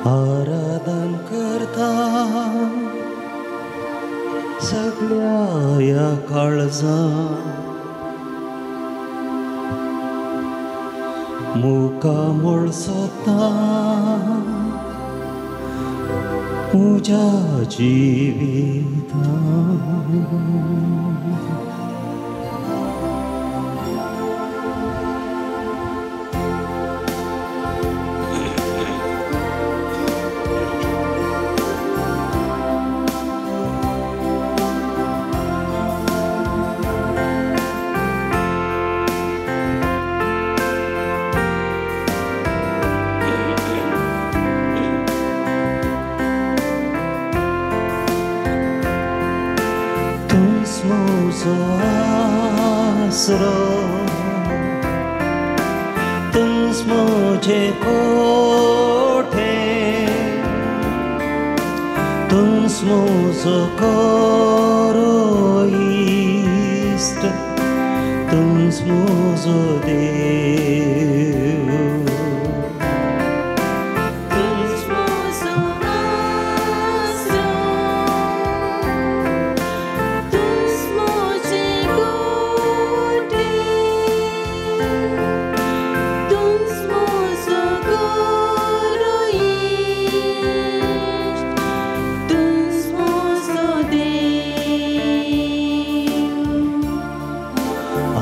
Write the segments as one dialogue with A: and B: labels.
A: आराधन करता सगळ्या ह्या काळजान मुखामळ सोदता म्हज्या जिवितान. आसरो तुंच म्हजे कोठे तुंच म्हजो खरो इश्ट तुंच म्हजो देव.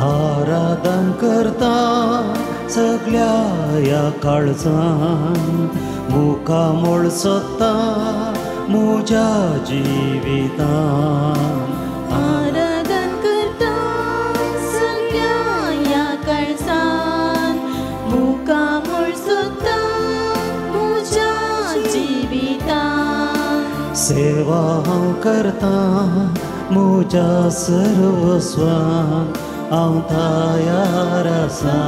A: आराधन करता सगळ्या ह्या काळजान मुखामळ सोदता म्हज्या जिवितान.
B: आराधन करता सगळ्या ह्या काळजान मुखामळ सोदता म्हज्या जिवितान.
A: सेवा हांव करता म्हज्या सर्वस्वान हांव तयार आसा.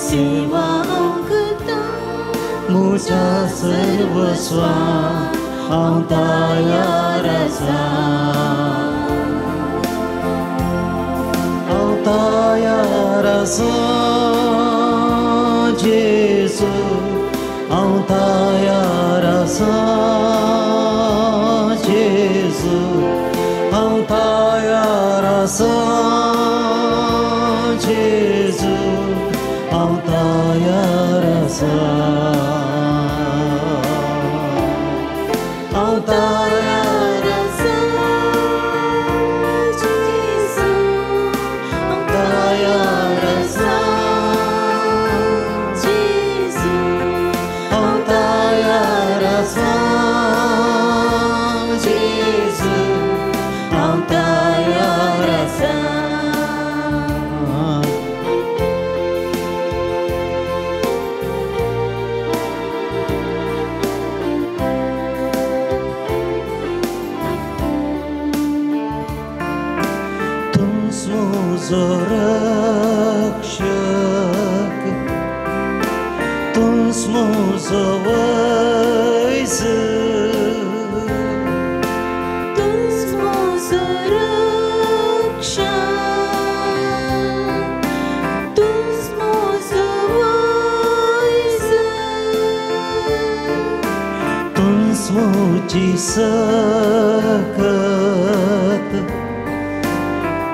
B: सेवा हांव करता
A: म्हज्या सर्वस्वान हांव तयार आसा. हांव तयार आसा जेजू हांव तयार आसा जेजू हांव तयार आसा जेजू हांव तयार आसा. हांव तयार
B: आसा जेजू हांव
A: तयार आसा
B: जेजू
A: हांव तयार आसा जेजू हांव तयार आसा. तुंच म्हजो रक्षक तुंच म्हजो वैज
B: तुंच म्हजो रक्षक तुंच म्हजो वैज
A: तुंच म्हजी सकत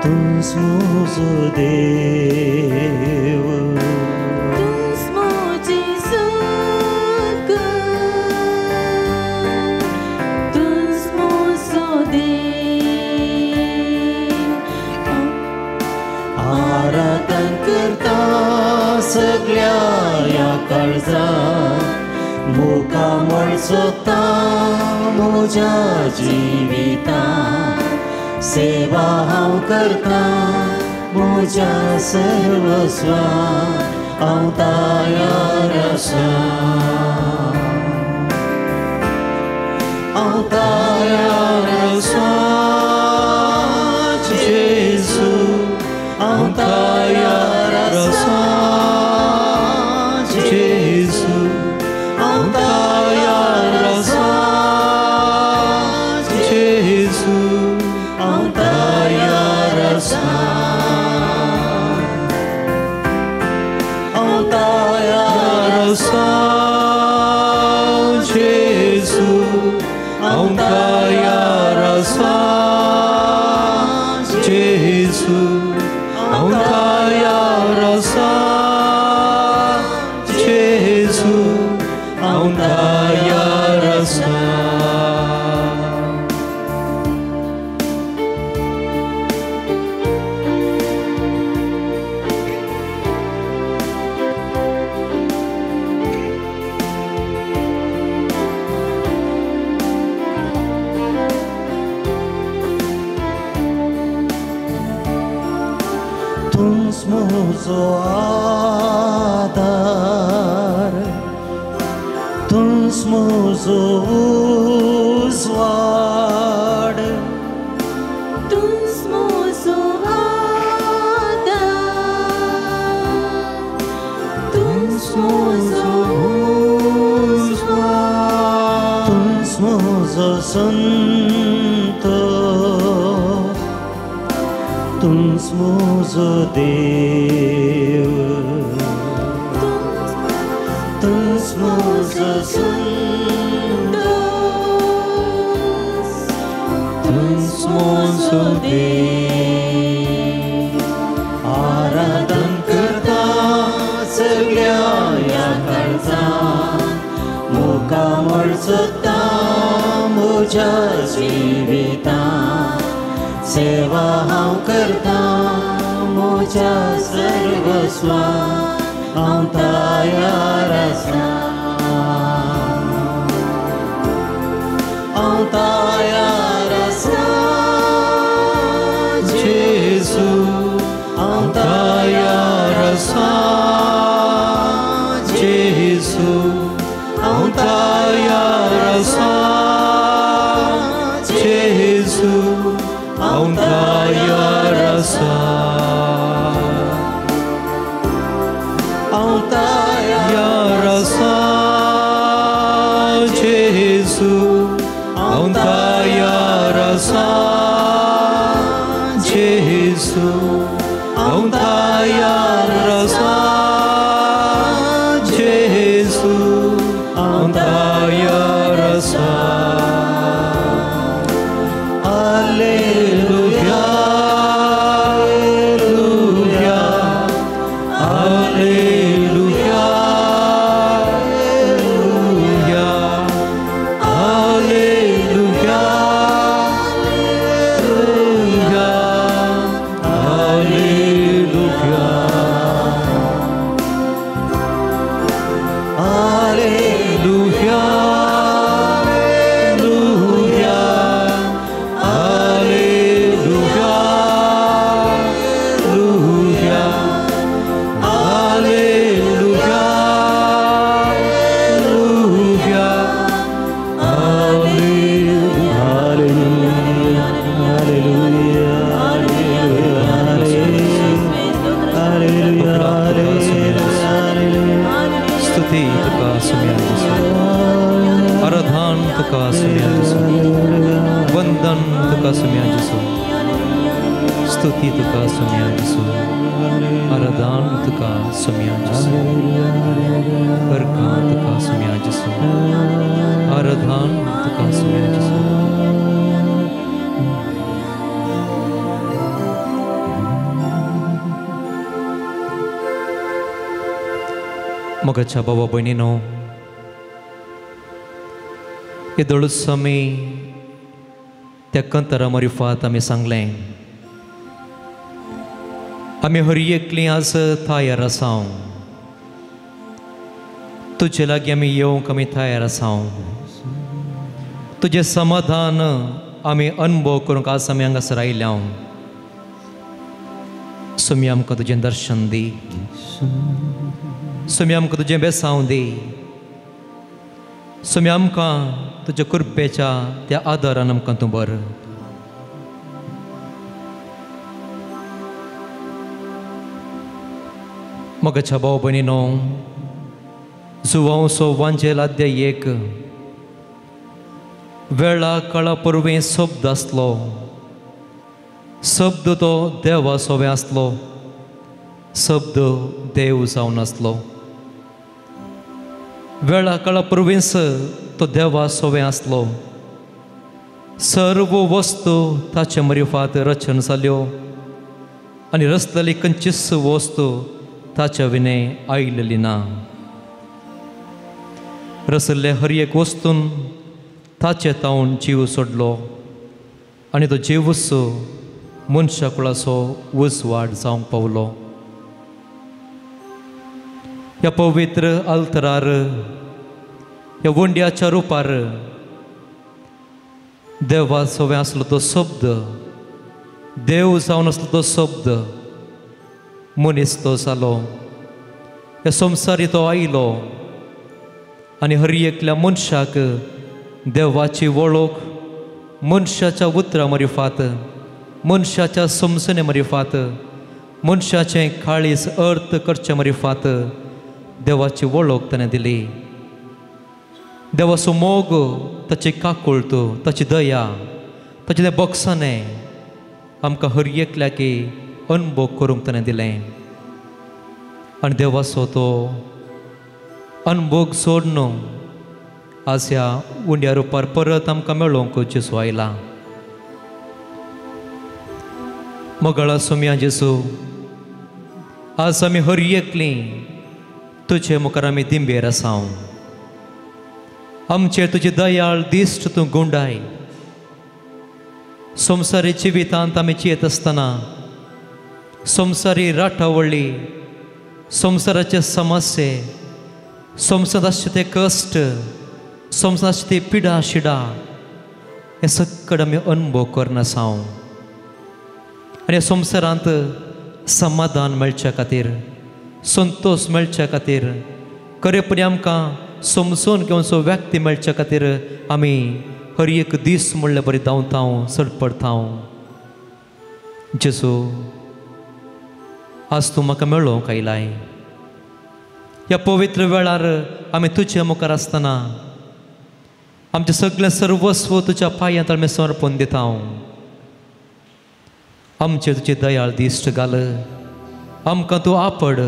A: तुंच म्हजो देव.
B: तुंच म्हजी सकत तुंच म्हजो देव.
A: आराधन करता सगळ्या ह्या काळजान मुखामळ सोदता म्हज्या जिवितान. सेवा हांव करता म्हज्या सर्वस्वान हांव तयार आसा. हांव तयार आसा जेजू हांव तयार आसा जेजू हांव तयार आसा जेजू हांव तयार आसा. हांव तयार आसा जेजू हांव तयार आसा. तुंच म्हजो आदार, तुंच म्हजो उजवाड,
B: तुंच म्हजो आदार, तुंच म्हजो उजवाड,
A: तुंच म्हजो संतोष, तुंच म्हजो देव, तुंच म्हजो संतोष, तुंच म्हजो देव. आराधन करता सगळ्या ह्या काळजान, मुखामळ सोदता म्हज्या जिवितान, सेवा हांव करता म्हज्या सर्वस्वान, हांव तयार आसा, हांव तयार आसा जेजू, हांव तयार आसा जेजू, हांव तयार आसा जेजू, हांव तयार आसा, हांव तयार आसा जेजू, हांव तयार आसा जेजू, हांव तयार आसा जेजू, हांव तयार आसा. Alleluia, alleluia, alleluia, alleluia, alleluia, alleluia, alleluia, alleluia, alleluia, alleluia, alleluia, alleluia, alleluia, alleluia, alleluia, alleluia.
C: स्तुती तुका सुम्या जेजू, आराधन तुका सुम्या जेजू, वंदन तुका सुम्या जेजू, स्तुती तुका सुम्या जेजू, आराधन तुका सुम्या जेजू, बरका तुका सुम्या जेजू, आराधन तुका सुम्या जेजू. मोगाच्या बाबा भयणीनो, येदोळूच आमी त्या कंतरा मरिफात आमी सांगलें, आमी हर एकलीं आज तयार आसा, तुजे लागीं आमी येवंक आमी तयार आसा, तुजें समाधान आमी अनुभव करूंक आज आमी हांगासर आयल्या. सुमी आमकां तुजें दर्शन दी, सुमी आमकां तुजें बेसांव दी, सुमी आमकां तुज्या कृपेच्या त्या आदारान आमकां तूं बर. मोगाच्या भाव भयणीनो, जुवांव सो वांजेल अध्याय 1 वेळा काळा पुर्वी शब्द आसलो, शब्द तो देवा सोवे आसलो, शब्द देव जावन आसलो. वेळा काळा पुर्वीच तो देवा सोवे आसलो. सर्व वस्तू ताचे मरिफात रचन जाल्यो आनी रचलेली खंयचीच वस्तू ताच्या विणे आयलेली ना. रसल्ले हर एक वस्तून ताचे तावन जीव सोडलो आनी तो जीवूच मनशा कुळाचो उजवाड जावंक पावलो. ह्या पवित्र आल्तरार ह्या वंड्याच्या रुपार देवा सवें आसलो तो शब्द, देव जावन आसलो तो शब्द मनीस तो जालो. ह्या संवसारी तो आयलो आनी हर एकल्या मनशाक देवाची वळख मनशाच्या उतरां मरिफात, मनशाच्या समजणे मरिफात, मनशाचें काळीज अर्थ करचें मरिफात देवाची वळख ताणें दिली. देवाचो मोग, ताची काकुळट, ताची दया, ताचें तें बक्षाणें आमकां हर एकल्याक अनुभव करूंक ताणें दिलें. आनी देवाचो तो अनुभव सोडून आज ह्या उंड्या रुपार परत आमकां मेळोवंक जेजू आयला. मोगाळा सोम्या जेजू, आज आमी हर एकलीं तुजे मुखार आमी दिंबेर आसा. आमचेर तुजी दयाळ दिश्ट तूं गुंडाय. संवसारी जिवितांत आमी जियेत आसतना संवसारी राटावळी, संवसाराचे समस्ये, संवसारांत आसचे ते कश्ट, संवसारांत आसचे ते पिडा शिडा, हें सगळें आमी अनुभव करून आसा. आनी ह्या संवसारांत समाधान मेळच्या खातीर, संतोश मेळच्या खातीर, खरेपणी आमकां समजून घेवचो व्यक्ती मेळच्या खातीर आमी हर एक दीस म्हणल्यार बरी धांवता, सडपडटा. जेजू, आज तूं म्हाका मेळोवंक आयलाय. ह्या पवित्र वेळार आमी तुजे मुखार आसतना आमचें सगळें सर्वस्व तुज्या पांयांत आमी समर्पण दिता. आमचेर तुजी दयाळ दिश्ट घाल, आमकां तूं आपड.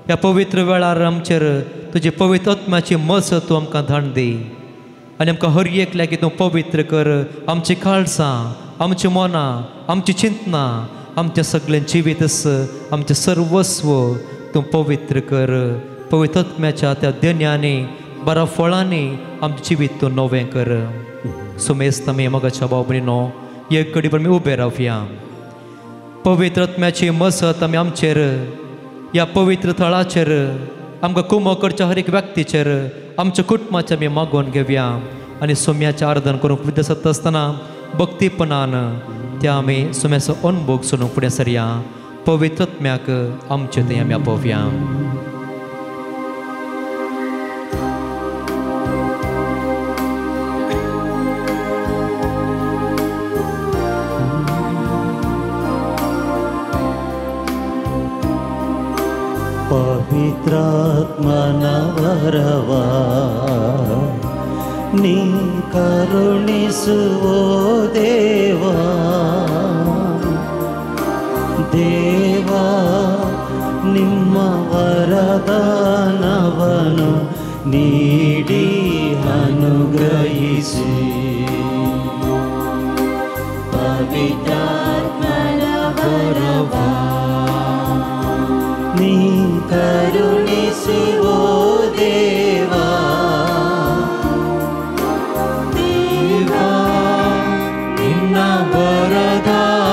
C: ह्या पवित्र वेळार आमचेर तुजी पवित्र आत्म्याची मजत तूं आमकां धाड दी आनी आमकां हर एकल्याक तूं पवित्र कर. आमची काळजां, आमची मनां, आमची चिंतनां, आमचें सगळें जिवीतच, आमचें सर्वस्व तूं पवित्र कर. पवित्र आत्म्याच्या त्या देण्यांनी, बऱ्या फळांनी आमचें जिवीत तूं नवें कर. सुमेस्त आमी मोगाच्या भाव भयणीनो एक घडी आमी उबे रावया. पवित्र आत्म्याची मजत आमी आमचेर, ह्या पवित्र थळाचेर, आमकां कुमो करच्या हर एक व्यक्तीचेर, आमच्या कुटुंबाचेर आमी मागोवन घेवया आनी सोम्याचें आराधन करूंक विद्यासत आसतना भक्तीपणान त्या आमी सोम्याचो अनुभव सोडूंक फुडें सरया. पवित्र आत्म्याक आमचे थंय आमी आपोवया.
A: पवित्रात्मನ ವರವ ನೀ ಕರುಣಿಸುವೋ ದೇವಾ, ದೇವಾ ನಿಮ್ಮ ವರದಾನವನು ನೀಡಿ ಅನುಗ್ರಹಿಸಿ.
B: ಪವಿತ್ರಾತ್ಮನ ವರವ
A: ನೀ ಕರುಣಿಸುವೋ ದೇವಾ,
B: ದೇವಾ
A: ನಿನ್ನ ವರದಾನವನು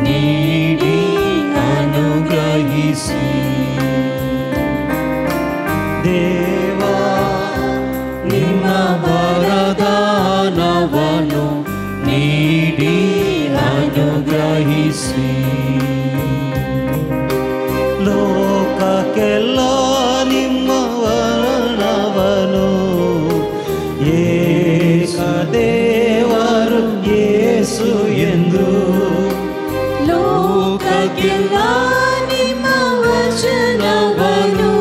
A: ನೀಡಿ ಅನುಗ್ರಹಿಸಿ. ದೇವಾ ನಿನ್ನ ವರದಾನವನು ನೀಡಿ ಅನುಗ್ರಹಿಸಿ. ಲೋಕಕ್ಕೆಲ್ಲ ನಿಮ್ಮ ವರ್ಣವನು ಏಕ ದೇವರು ಯೇಸು ಎಂದು,
B: ಲೋಕಕ್ಕೆಲ್ಲ ನಿಮ್ಮ ವಚನವನು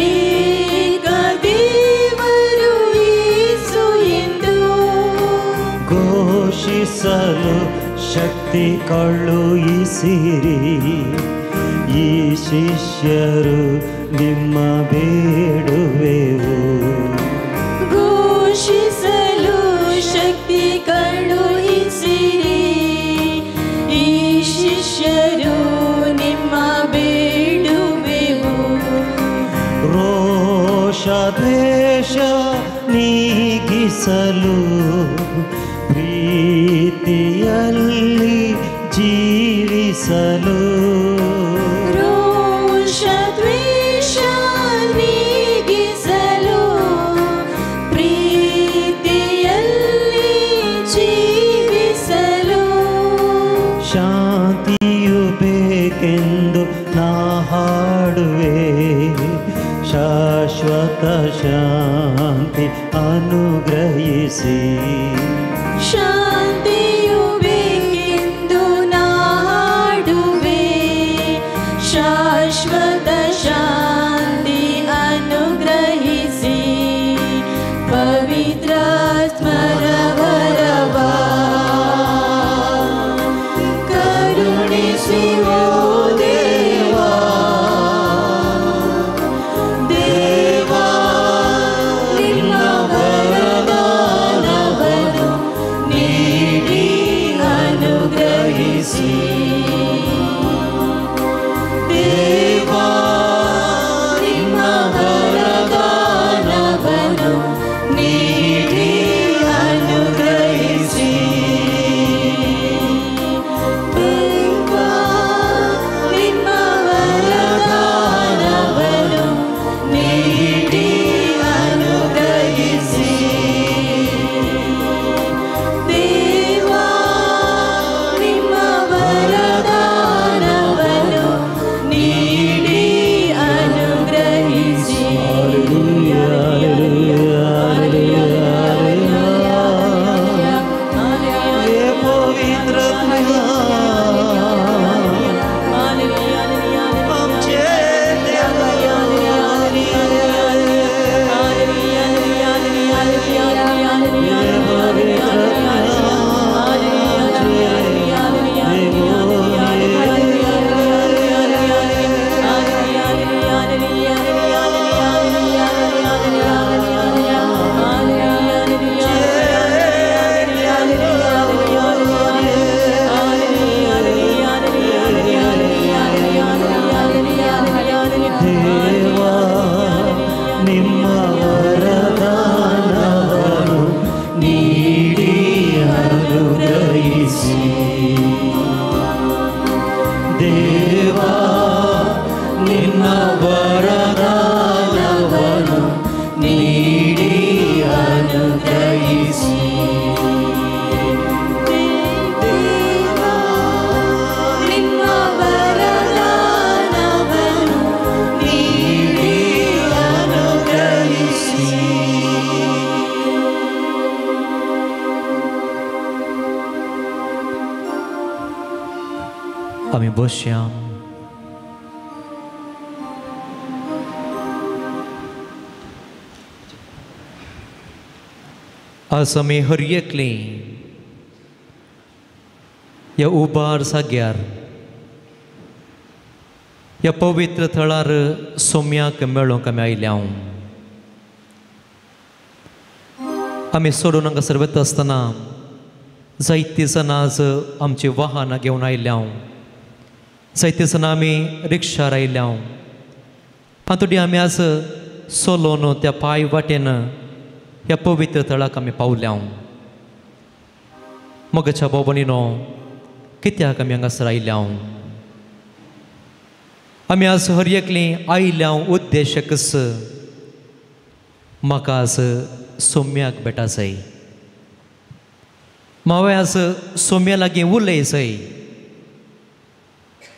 B: ಏಕ ದೇವರು ಯೇಸು ಎಂದು
A: ಘೋಷಿಸಲು ಶಕ್ತಿ ಕಳುಹಿಸಿರಿ. ಈ ಶಿಷ್ಯರು ನಿಮ್ಮ ಬೇಡುವೆವು,
B: ಘೋಷಿಸಲು ಶಕ್ತಿ ಕಳುಹಿಸಿರಿ. ಈ ಶಿಷ್ಯರು ನಿಮ್ಮ ಬೇಡುವೆವು.
A: ರೋಮಿನವರ ರೋಷ ದ್ವೇಷ ನೀಗಿಸಲು ಪ್ರೀತಿಯಲ್ಲಿ ಜೀವಿಸಲು
B: ರೋಷ ದ್ವೇಷ ನೀಗಿಸಲು ಪ್ರೀತಿಯಲ್ಲಿ ಜೀವಿಸಲು
A: ಶಾಂತಿಯು ಬೇಕೆಂದು ನಾ ಹಾಡುವೆ ಶಾಶ್ವತ ಶಾಂತಿ ಅನುಗ್ರಹಿಸಿ
B: ಶಾಂತಿಯು ಬೇಕೆಂದು ನಾ ಹಾಡುವೆ ಶಾಶ್ವತ ಶಾಂತಿ ಅನುಗ್ರಹಿಸಿ ಪವಿತ್ರಾತ್ಮರ ವರವ ಕರುಣಿಸಿ ಓ ದೇವಾ ದೇವಾ ನಿಮ್ಮ ವರದಾನವನ್ನು ನೀಡಿ ಅನುಗ್ರಹಿಸಿ ದೇವಾ ನಿಮ್ಮ ವರದಾನವನ್ನು ನೀಡಿ ಅನುಗ್ರಹಿಸಿ ದೇವಾ ನಿಮ್ಮ ವರದಾನವನ್ನು ನೀಡಿ ಅನುಗ್ರಹಿಸಿ ದೇವಾ ನಿಮ್ಮ ವರದಾನವನ್ನು ನೀಡಿ ಅನುಗ್ರಹಿಸಿ.
A: ಪವಿತ್ರ ದೇವಾ ನಿಮ್ಮ ವರದಾನವನ್ನು ನೀಡಿ ಅನುಗ್ರಹಿಸಿ ದೇವಾ ನಿನ್ನ ವರದಾನವನ್ನು ನೀಡಿ ಅನುಗ್ರಹಿಸಿ
B: ದೇವಾ ನಿಮ್ಮ ವರದಾನವನ್ನು ನೀಡಿ ಅನುಗ್ರಹಿಸಿ.
C: आमी बसया. आज आमी हर एकली ह्या उबार जाग्यार ह्या पवित्र थळार सोम्याक मेळोंक आमी आयल्या. आमी सोडून हांगासर वता आसतना जायतीं जाणां आज आमची वाहनां घेवन आयल्या, जायते जाणां आमी रिक्षार आयल्या. आनी आमी आज सोलोन त्या पांय वाटेन ह्या पवित्र थळाक आमी पावल्या. मगच्या भाव भयणीनो, कित्याक आमी हांगासर आयल्या? आमी आज हर एकली आयल्या उद्देशकच म्हाका आज सोम्याक भेटा जाय, मावे आज सोम्या लागीं उलय जाय.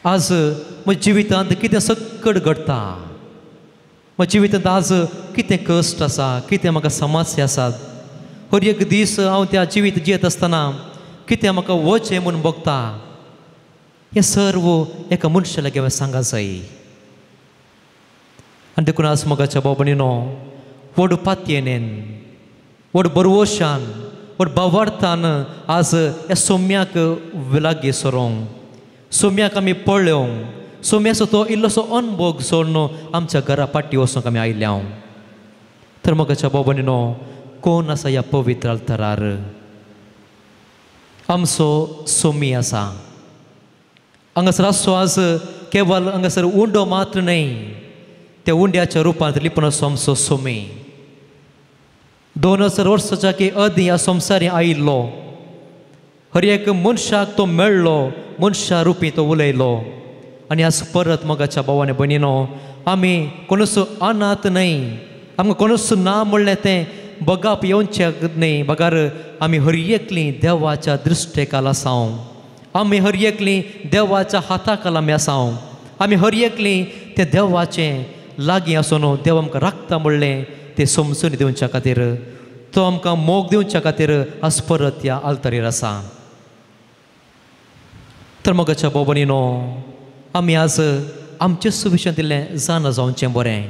C: आज म्हज्या जिवितांत कितें सकट घडटा, म्हज्या जिवितांत आज कितें कश्ट आसा, कितें म्हाका समस्या आसात, हर एक दीस हांव त्या जिवीत जियेत आसतना कितें म्हाका वचें म्हूण भोगता, हें सर्व एका मनशा लागीं हांवें सांगा जाय. आनी देखून आज मोगाच्या भाव भयणीनो, व्हड पातयेन, व्हड बरवशान, व्हड भावार्थान आज ह्या सोम्याक लागीं सरोंक, सोम्याक आमी पळोवंक, सोम्याचो तो इल्लोसो अनभोग सोडून आमच्या घरा फाटी वचूंक आमी आयल्या. तर मोगाच्या भाव भयणीनो, कोण आसा ह्या पवित्र अल्तरार? आमचो सोमी आसा. हांगासर आसचो आज केवल हांगासर उंडो मात्र न्हय, त्या उंड्याच्या रुपांत लिपून आसो आमचो सोमी 2000 वर्साच्या की अदीं ह्या संवसारी आयिल्लो हर एक मनशाक तो मेळ्ळो मनशा रुपी तो उलयलो आनी आज परत मोगाच्या भावाने भयणीनो आमी कोणूच अनाथ न्हय आमकां कोणूच ना म्हणलें तें बगाप येवचें न्हय बगार आमी हर एकलीं देवाच्या दृश्टेकाल आसाव आमी हर एकलीं देवाच्या हाताखाल आमी आसाव आमी हर एकलीं तें देवाचें लागीं आसून देव आमकां राखता म्हणलें तें समजून दिवच्या खातीर तो आमकां मोग दिवच्या खातीर आज परत ह्या आल्तारीर आसा. तर मोगाच्या भाव भयणीनो आमी आज आमचे सुविशें दिल्लें जाणा जावचें बरें.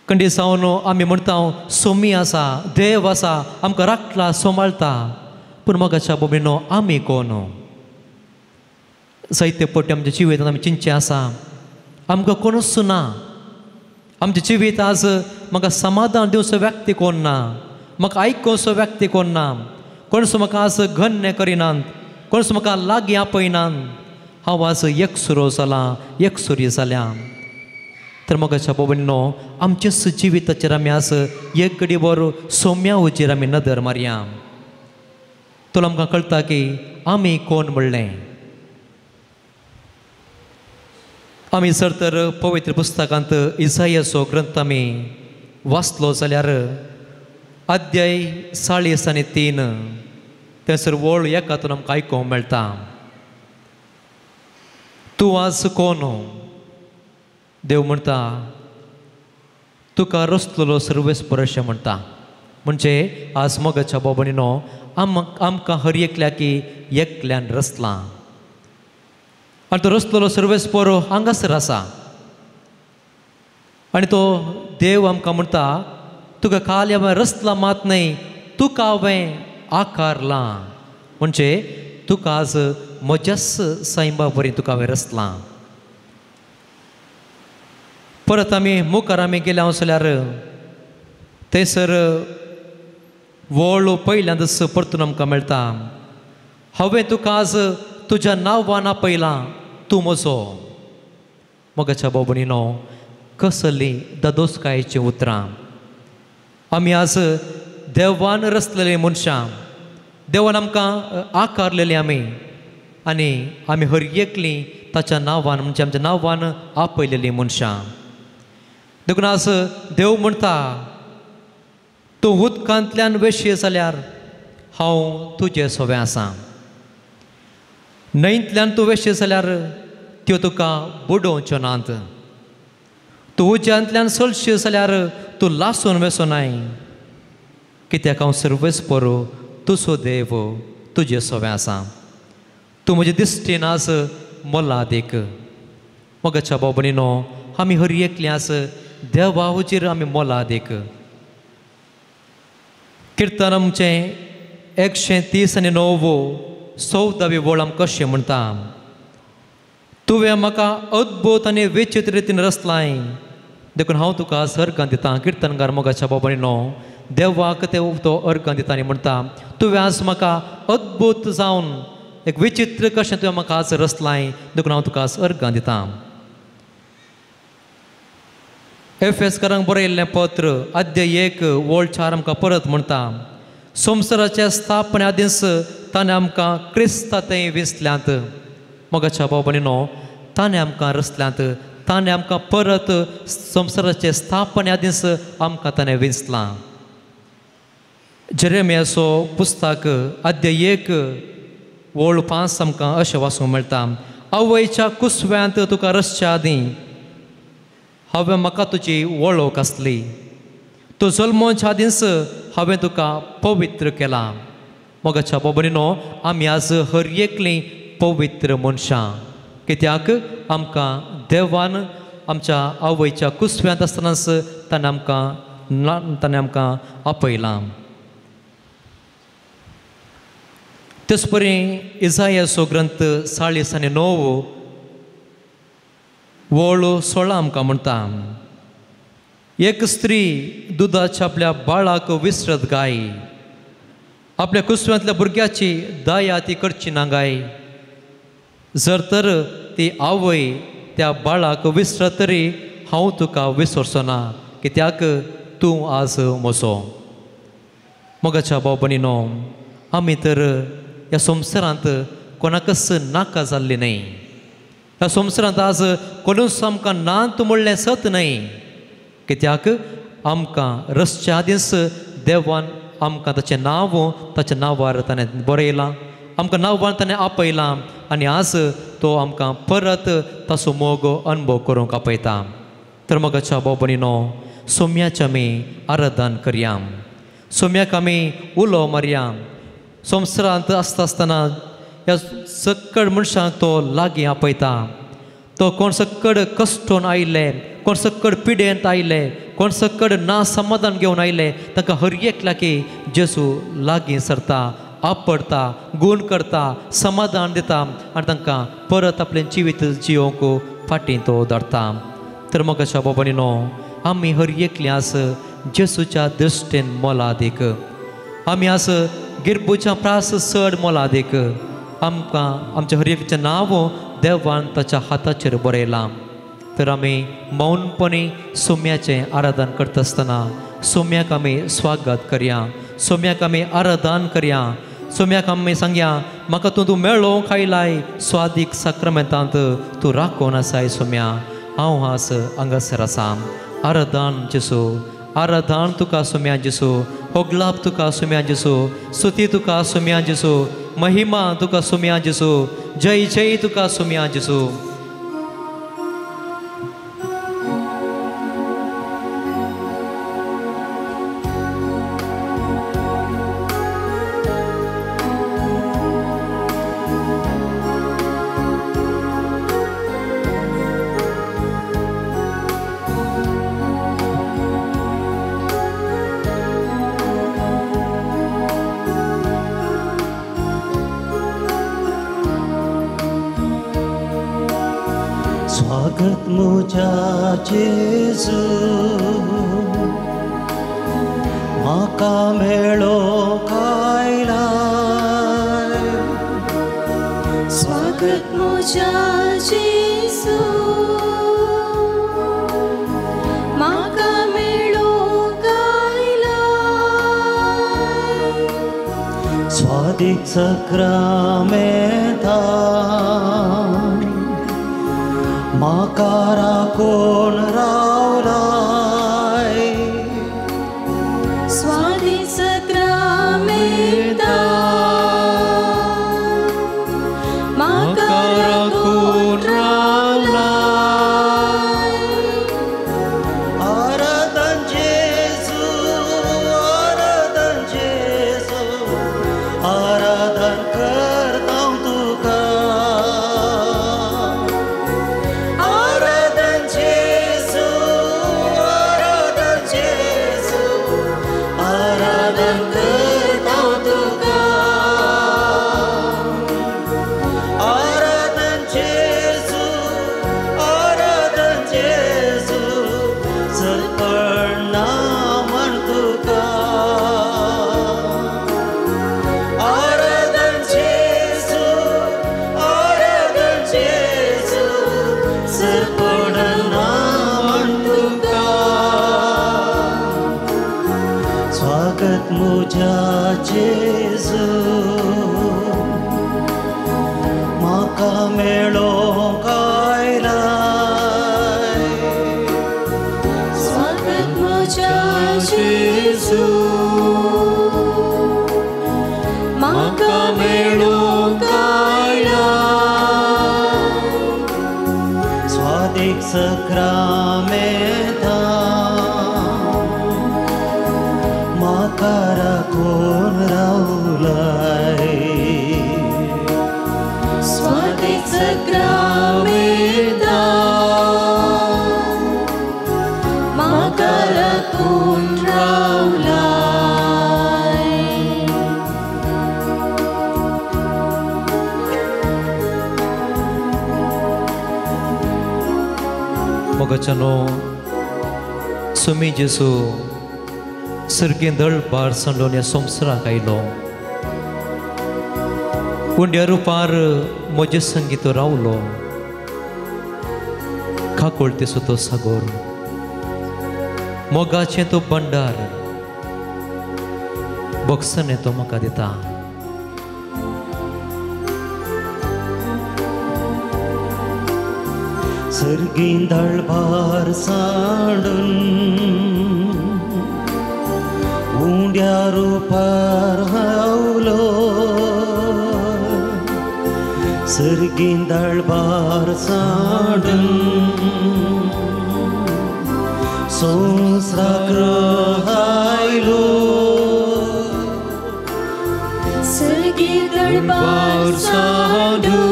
C: कंडी जावन आमी म्हणटा सोमी आसा देव आसा आमकां राखला सांबाळटा पूण मोगाच्या भाव भयणीनो आमी कोण जायते पट्टे आमच्या जिवितांत आमी चिंतचें आसा आमकां कोणूच ना आमचें जिवीत आज म्हाका समाधान दिवचो व्यक्ती कोण ना म्हाका आयकुचो व्यक्ती कोण ना कोणसो म्हाका आज गण्य करिनात कोणसो म्हाका लागीं आपयनात हांव आज एकसुरो जालां एकसुरी जाल्या. तर मोगाच्या भाव भयणीनो आमचें जिविताचेर आमी आज एक घडी बर सोम्या उचेर आमी नदर मारया तर आमकां कळटा की आमी कोण म्हणलें. आमी जर तर पवित्र पुस्तकांत इसायाचो ग्रंथ आमी वाचलो जाल्यार अध्याय 43 थंयसर वळ एकातून आमकां आयकूंक मेळटा. तूं आज कोण देव म्हणटा तुका रचलेलो सर्वेस्पर अशें म्हणटा. म्हणजे आज मोगाच्या भाव भयणीनो आमकां हर एकल्याकी एकल्यान रचलां आनी तो रचलेलो सर्वेस्पर हांगासर आसा आनी तो देव आमकां म्हणटा तुका काल हांवें रचलां मात न्हय तुका हांवें आकारलां म्हणजे तुका आज म्हज्याच सायबा बरी तुका हांवें रचलां. परत आमी मुखार आमी गेल्या जाल्यार थंयसर वळ पयल्यांतच परतून आमकां मेळटा हांवें तुका आज तुज्या नांवान आपयलां तूं म्हजो. मोगाच्या भाव भयणीनो कसलीं दादोसकायेचीं उतरां. आमी आज देवान रचलेलीं मनशां देवान आमकां आकारलेलीं आमी आनी आमी हर एकलीं ताच्या नांवान म्हणजे आमच्या नांवान आपयलेलीं मनशां. देखून आज देव म्हणटा तूं उदकांतल्यान वेशी जाल्यार हांव तुजे सोवें आसा न्हंयतल्यान तूं वेशी जाल्यार त्यो तुका बुडोवच्यो नात तूं उज्यांतल्यान चलशी जाल्यार तूं लासून वेसोनाय कित्याक हांव सर्वेस्पर तुजो देव तुजे सोवें आसा तूं म्हजे दिश्टीन आज मोलादीक. मोगाच्या भाव भयणीनो आमी हर एकलीं आज देवा हुजीर आमी मोलादीक. किर्तन आमचें 139 14वी वळ आमकां कशें म्हणटा तुवें म्हाका अद्भुत आनी विचित्र रितीन रचलाय देखून हांव तुका आज अर्गां दितां. किर्तनकार मोगाच्या भाव भयणीनो देवाक ते तो अर्गां दिता आनी म्हणटा तुवें आज म्हाका अद्भुत जावन एक विचित्र कशें तुवें म्हाका आज रचलाय देखून हांव तुका आज अर्गां दितां. एफेसकारांक बरयल्लें पत्र अध्याय 1 वळ 4 आमकां परत म्हणटा संवसाराच्या स्थापने आदींच ताणें आमकां क्रिस्ता थंय विसल्यांत. मोगाच्या भाव भयणीनो ताणें आमकां रचल्यांत ताणें आमकां परत संवसाराचे स्थापने आदींच आमकां ताणें विसलां. जेरेमियाचो पुस्तक अध्याय 1 वळ 5 आमकां अशें वाचूंक मेळटा आवयच्या कुसव्यांत तुका रचच्या आदीं हांवें म्हाका तुजी वळख आसली तूं जल्मोच्या आदींच हांवें तुका पवित्र केलां. मोगाच्या भाव भयणीनो आमी आज हर एकलीं पवित्र मनशां कित्याक आमकां देवान आमच्या आवयच्या कुसव्यांत आसतनाच ताणें आमकां आपयलां. तेच परी इजायाचो ग्रंथ 49 वळ 16 आमकां म्हणटा एक स्त्री दुदाच्या आपल्या बाळाक विसरत गाय आपल्या कुसव्यांतल्या भुरग्याची दया ती करची ना गाय जर तर ती आवय त्या बाळाक विसरत तरी हांव तुका विसरचो ना, कित्याक तूं आज म्हजो. मोगाच्या भाव भयणीनो, आमी तर ह्या संवसारांत कोणाकच नाका जाल्ली न्हय. ह्या संवसारांत आज कोणूच आमकां नात म्हणलें सत न्हय, कित्याक आमकां रसच्या आदींच देवान आमकां ताचें नांव ताच्या नांवार ताणें बरयलां, आमकां नांवान ताणें आपयलां आनी आज तो आमकां परत ताचो मोग अनुभव करूंक आपयता. तर मोगाच्या भाव भयणीनो, सोम्याचें आमी आराधन करया, सोम्याक आमी उलो मारया. संवसारांत आसता आसतना ह्या सकड मनशांक तो लागीं आपयता. तो कोण सकड कश्टोन आयिल्ले, कोण सकड पिडेंत आयिल्ले, कोण सकड ना समाधान घेवन आयिल्ले, तांकां हर एकल्याक जेजू लागीं सरता, आपडता, गूण करता, समाधान दिता आनी तांकां परत आपलें जिवीत जियोवंक फाटीं तो धाडटा. तर मोगाच्या भाव भयणीनो, आमी हर एकली आज जेजूच्या दृश्टीन मोलादीक, आमी आज गिरबुच्या प्रास चड मोलादीक. आमकां आमच्या हर एकल्याचें नांव देवान ताच्या हाताचेर बरयलां. तर आमी मौनपणी सोम्याचें आराधन करता आसतना सोम्याक आमी स्वागत करया, सोम्याक आमी आराधन करया, सोम्याक आमी सांगया, म्हाका तूं तूं मेळोवंक आयलाय स्वादीक साक्रमेंतांत तूं राखून आसाय सोम्या, हांव आज हांगासर आसा. आराधन जेसू, आराधन तुका सोम्या जेसू, होगलाप तुका सोम्या जेसू, स्तुती तुका सोम्या जेसू, महिमा तुका सोम्या जेसू, जय जय तुका सोम्या जेसू.
A: स्वागत मुझा जेजू, म्हाका मेळोवंक आयलाय.
B: स्वागत मुझा जेजू, म्हाका मेळोवंक आयलाय.
A: स्वादीक सक्रामेंतान म्हाका राखून रावलाय.
B: स्वादीक सक्रामेंतान म्हाका राखून रावलाय.
A: आराधन जेजू, आराधन जेजू, आराधन करता तुका. आराधन जेजू, आराधन जेजू, आराधन करता तुका. आराधन जेजू, आराधन जेजू, चलपणा म्हण तुका. आराधन जेजू, आराधन जेजू, चलपणा म्हण तुका. स्वागत मुझा जेजू, म्हाका मेळोवंक आयलाय.
B: स्वागत मुझा जेजू, म्हाका मेळोवंक आयलाय.
A: स्वादीक सक्रामेंतान म्हाका राखून रावलाय.
B: स्वादीक सक्रामेंतान म्हाका राखून रावलाय.
C: मोगाच्यानो, सुमी जेजू सर्गीं दळपार सांडून ह्या संवसाराक आयलो. उंड्या रुपार म्हजे संगी तो रावलो, काकुळतेचो तो सागोर. मोगाचें तूं भंडार बक्षणें तूं म्हाका दिता.
A: सर्गीं दळभार सांडून उंड्या रुपार हावलो, सर्गीं दळभार सांडून संवसाराक आयलो,
B: सर्गीं दळभार सांडून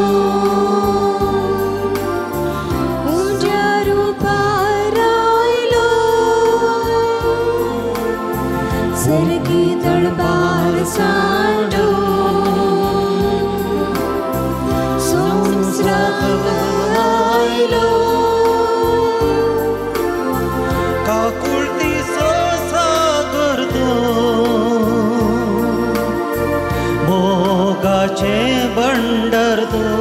A: भंडार तूं,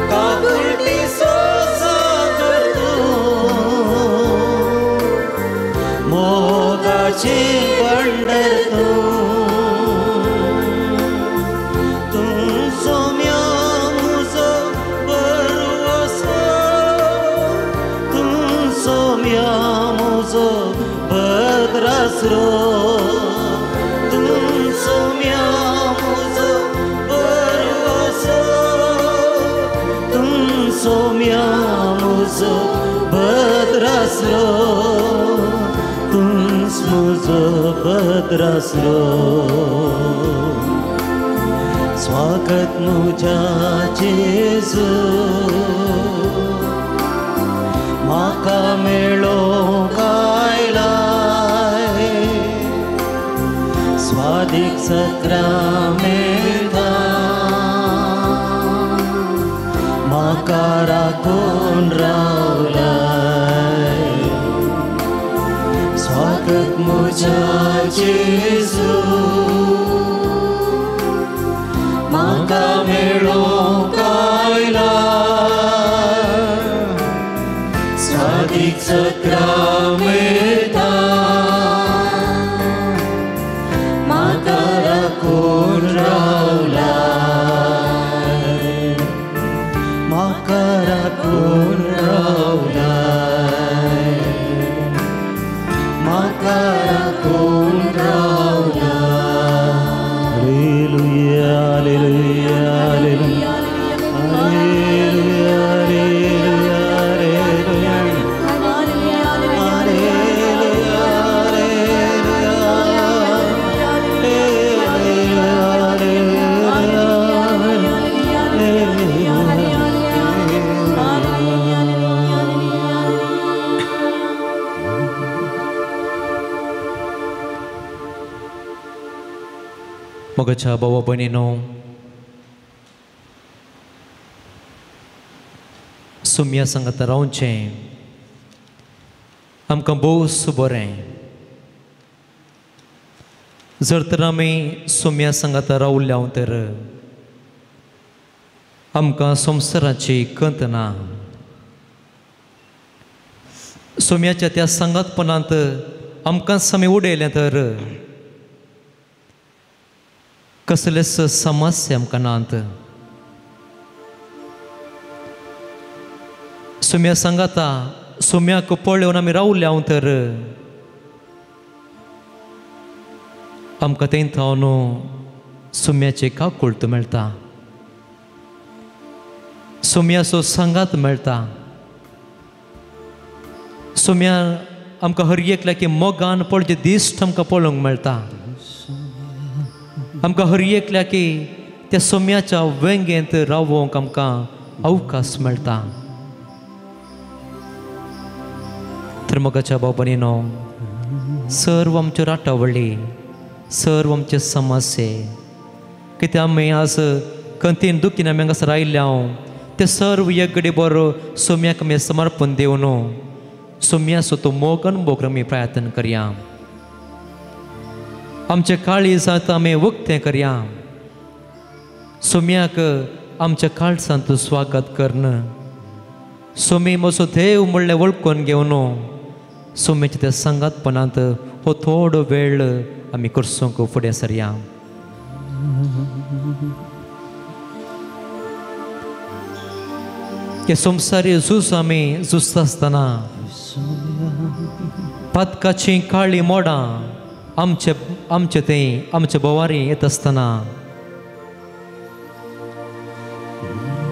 A: काकुळटीचो सागर तूं, मोगाचें भंडार तूं, तूं सोम्या म्हजो बरवसो, तूं सोम्या म्हजो भद्रासरो, सोम्या म्हजो भद्रासरो, तूंच म्हजो भद्रासरो. स्वागत म्हज्या जेजू, म्हाका मेळोंक आयलाय, स्वादीक सक्रामेंतां म्हाका राखून रावलाय. स्वागत म्हज्या जेजू, म्हाका मेळोंक आयलाय, स्वादीक सक्रामेंतां म्हाका राखून रावलाय, म्हाका राखून रावलाय, म्हाका राखून रावलाय. Hallelujah, hallelujah, hallelujah, hallelujah, hallelujah,
C: मोगाच्या भावा भयणीनो, सुम्या सांगता रावचें आमकां भोवस बरें. जर तर आमी सुम्या सांगता रावल्या तर आमकां संवसाराची कंत ना. सुम्याच्या त्या सांगातपणांत आमकांच आमी उडयलें तर कसलेच समस्या आमकां नात. सुम्या सांगाता सुम्याक पळोवन आमी रावल्या तर आमकां थंय थावन सुम्याचें काकुळट मेळटा, सुम्याचो सांगात मेळटा. सुम्या आमकां हर एकल्याकी मोगान पळोवचें दिश्ट आमकां पळोवंक मेळटा. आमकां हर एकल्याकी त्या सोम्याच्या वेंगेंत रावोंक आमकां अवकाश मेळटा. तर मोगाच्या भाव भयणीनो, सर्व आमच्यो राटावळी, सर्व आमचे समस्ये कित्याक आमी आज कंतीन दुखीन आमी हांगासर आयिल्ले हांव ते सर्व एक घडी बरो सोम्याक आमी समर्पण दिवन सोम्याचो तो मोग अनुभव आमी प्रयत्न करया. आमचे काळीजांत आमी उक्तें करया. सोम्याक आमच्या काळजांत स्वागत करून सोमी म्हजो देव म्हणलें वळखून घेवन सोमीच्या त्या सांगातपणांत हो थोडो वेळ आमी करसूंक फुडें सरया. हे संवसारी झूज आमी झुजता आसतना पातकाचीं काळीं मोडां आमचे आमचे थंय आमचे भोवारी येत आसतना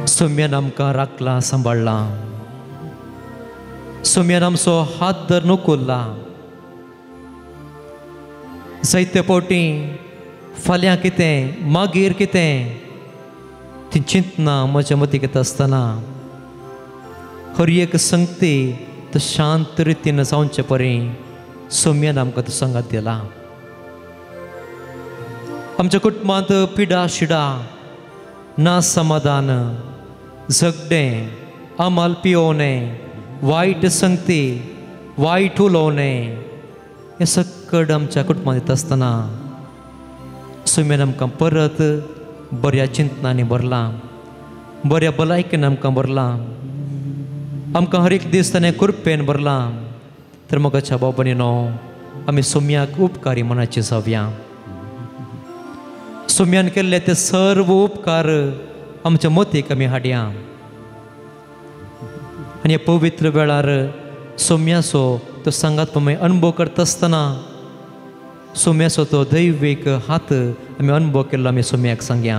C: सोम्यान आमकां राखला सांबाळ्ळा, सोम्यान आमचो हात धरून उखल्ला. जायते फावटी फाल्यां कितें मागीर कितें ती चिंतना म्हज्या मतीक येता आसतना हर एक संगती तो शांत रितीन जावचे परी सोम्यान आमकां तो सांगात दिला. आमच्या कुटुंबांत पिडा शिडा ना समाधान, झगडें, अमल पियोवणें, वायट संगती, वायट उलोवणें हें सकड आमच्या कुटुंबांत येता आसतना सोम्यान आमकां परत बऱ्या चिंतनांनी भरलां, बऱ्या भलायकेन आमकां भरलां, आमकां हर एक दीस ताणें कृपेन भरलां. तर मोगाच्या भाव भयणीनो आमी सोम्याक उपकारी मनाचे जावया. सोम्यान केल्ले ते सर्व उपकार आमच्या मतीक आमी हाडया आनी ह्या पवित्र वेळार सोम्याचो तो सांगात आमी अणभव करता आसतना सोम्याचो तो दैवीक हात आमी अणभव केल्लो आमी सोम्याक सांगया.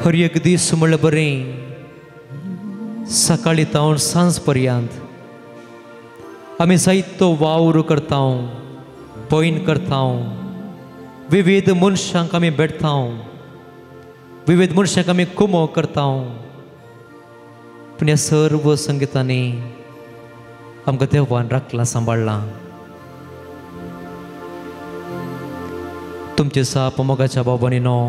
C: हर एक दीस म्हणल्यार बरें सकाळी तावन सांज पर्यंत आमी जायतो वावर करता, पयन करता, विविध मनशांक आमी भेटता, विविध मनशांक आमी कुमो करता. पूण ह्या सर्व संगितांनी आमकां देवान राखला सांबाळ्ळा. तुमचे साप मोगाच्या भाव भयणीनो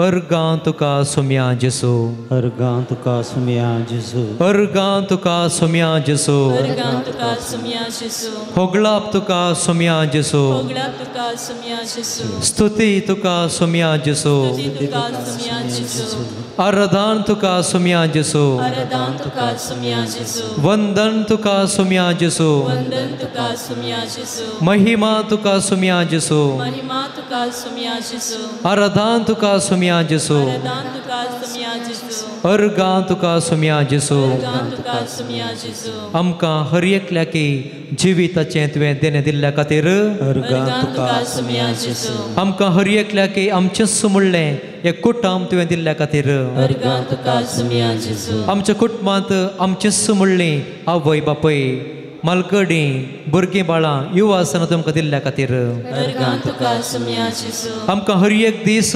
C: अर्गां तुका सोम्या जेसू,
A: अर्गां तुका सोम्या जेसू,
C: अर्गां तुका सोम्या जेसू,
B: अर्गां तुका सोम्या जेसू,
C: होगळाप तुका सोम्या जेसू,
B: होगळाप तुका सोम्या जेसू,
C: स्तुती तुका सोम्या जेसू,
B: स्तुती तुका सोम्या जेसू,
C: आराधन तुका सोम्या जेसू,
B: आराधन तुका सोम्या जेसू,
C: वंदन तुका सोम्या जेसू,
B: वंदन तुका सोम्या जेसू,
C: महिमा तुका सोम्या जेसू,
B: महिमा तुका सोम्या जेसू,
C: आराधन तुका सोम्या जेसू,
B: आराधन तुका सोम्या जेसू,
C: अर्गां तुका सोम्या जेसू.
B: अर्गां तुका सोम्या जेसू.
C: आमकां हर एकल्याकी जिविताचें तुवें देणें दिल्ल्या खातीर
A: अर्गां तुका सोम्या जेसू.
C: आमकां हर एकल्याकी आमचेंच म्हणलें एक कुटुंब तुवें दिल्ल्या खातीर
B: अर्गां तुका सोम्या जेसू.
C: आमच्या कुटुंबांत आमचेंच म्हणलें आवय बापूय मालगडी भुरगीं बाळां युवा आसतना तुमकां दिल्ल्या खातीर
B: अर्गां तुका सोम्या जेसू.
C: आमकां हर एक दीस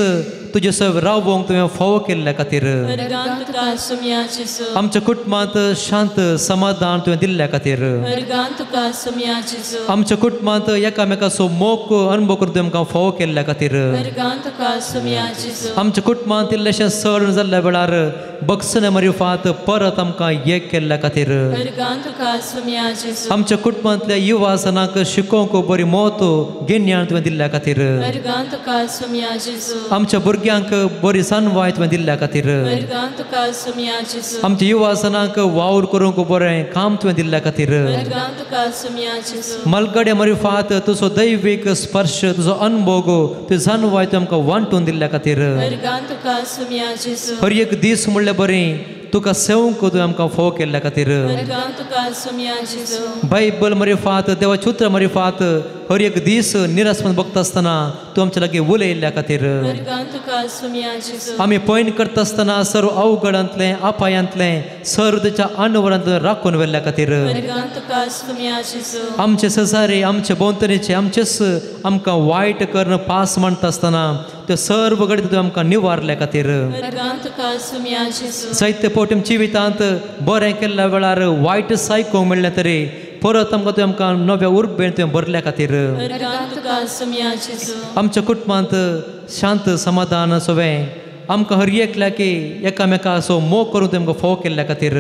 C: तुजे सव रावोंक तुवें फावो केल्ल्या खातीर
B: अर्गां तुका सोम्या जेसू.
C: आमच्या कुटुंबांत शांत समाधान तुवें दिल्ल्या खातीर
B: अर्गां तुका सोम्या जेसू.
C: आमच्या कुटुंबांत एकामेकाचो मोग अनुभव करून तुवें आमकां फावो केल्ल्या खातीर
B: अर्गां तुका सोम्या जेसू.
C: आमच्या कुटुंबांत इल्लेशें सण जाल्ल्या वेळार बक्षणे मरिफात परत आमकां एक केल्ल्या खातीर
B: अर्गां तुका सोम्या जेसू.
C: आमच्या कुटुंबांतल्या युवासनाक शिकोवंक बरी मोत गिन्यान तुवें दिल्ल्या खातीर
B: अर्गां तुका सोम्या जेसू.
C: आमच्या भुरग्यांक बरी सनवाय तुवें दिल्ल्या खातीर
B: अर्गां तुका सोम्या जेसू.
C: आमच्या युवासनाक वावर करूंक बरें काम तुवें दिल्ल्या खातीर
B: अर्गां तुका सोम्या जेसू.
C: मलगडे मरिफात तुजो दैवीक स्पर्श तुजो अनभोग तुजी जानवाय तुवें आमकां वांटून दिल्ल्या खातीर
B: अर्गां तुका सोम्या जेसू.
C: हर एक दीस म्हणल्यार बरें तुका सेवंक तुवें आमकां फावो केल्ल्या खातीर
B: अर्गां तुका सोम्या जेसू.
C: बायबल मरिफात देवाचें उतर मरिफात हर एक दीस निराशपण बघता आसतना तूं आमच्या लागीं उलयल्ल्या खातीर
B: अर्गां तुका सोम्या जेसू.
C: आमी पयण करता आसतना सर्व अवघडांतलें अपायांतलें सर्व ताच्या अनवरांतलें राखून व्हेल्ल्या खातीर
B: अर्गां तुका सोम्या जेसू.
C: आमचे शेजारी आमचे भोंवतणीचे आमचेच आमकां वायट करून पास मांडटा आसतना त्यो सर्व घडीत तुवें आमकां निवारल्या खातीर
B: अर्गां तुका सोम्या जेसू.
C: जायते फावटी जिवितांत बरें केल्ल्या वेळार वायट सायकोंक मेळ्ळें तरी परत आमकां तुवें आमकां नव्या उर्बेन तुवें भरल्या खातीर
B: अर्गां तुका सोम्या जेसू.
C: आमच्या कुटुंबांत शांत समाधान सगळें आमकां हर एकल्याक एकामेकाचो मोग करून तुवें आमकां फोव केल्ल्या खातीर,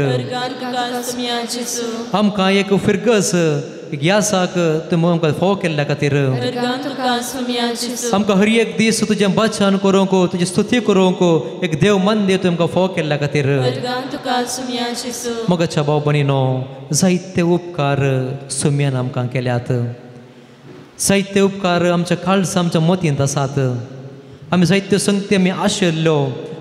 C: आमकां एक फिरगस एक यासाक तुवें आमकां फोव केल्ल्या खातीर, आमकां हर एक दीस तुजें बचन करूंक तुजी स्तुती करूंक एक देव मंदीर तुवें आमकां फोव केल्ल्या खातीर। मगाच्या भाव भयणीनो, जायते उपकार सुम्यान आमकां केल्यात, जायते उपकार आमच्या काळजा आमच्या मतींत आसात। आमी जायत्यो संगती आमी आशिल्ल्यो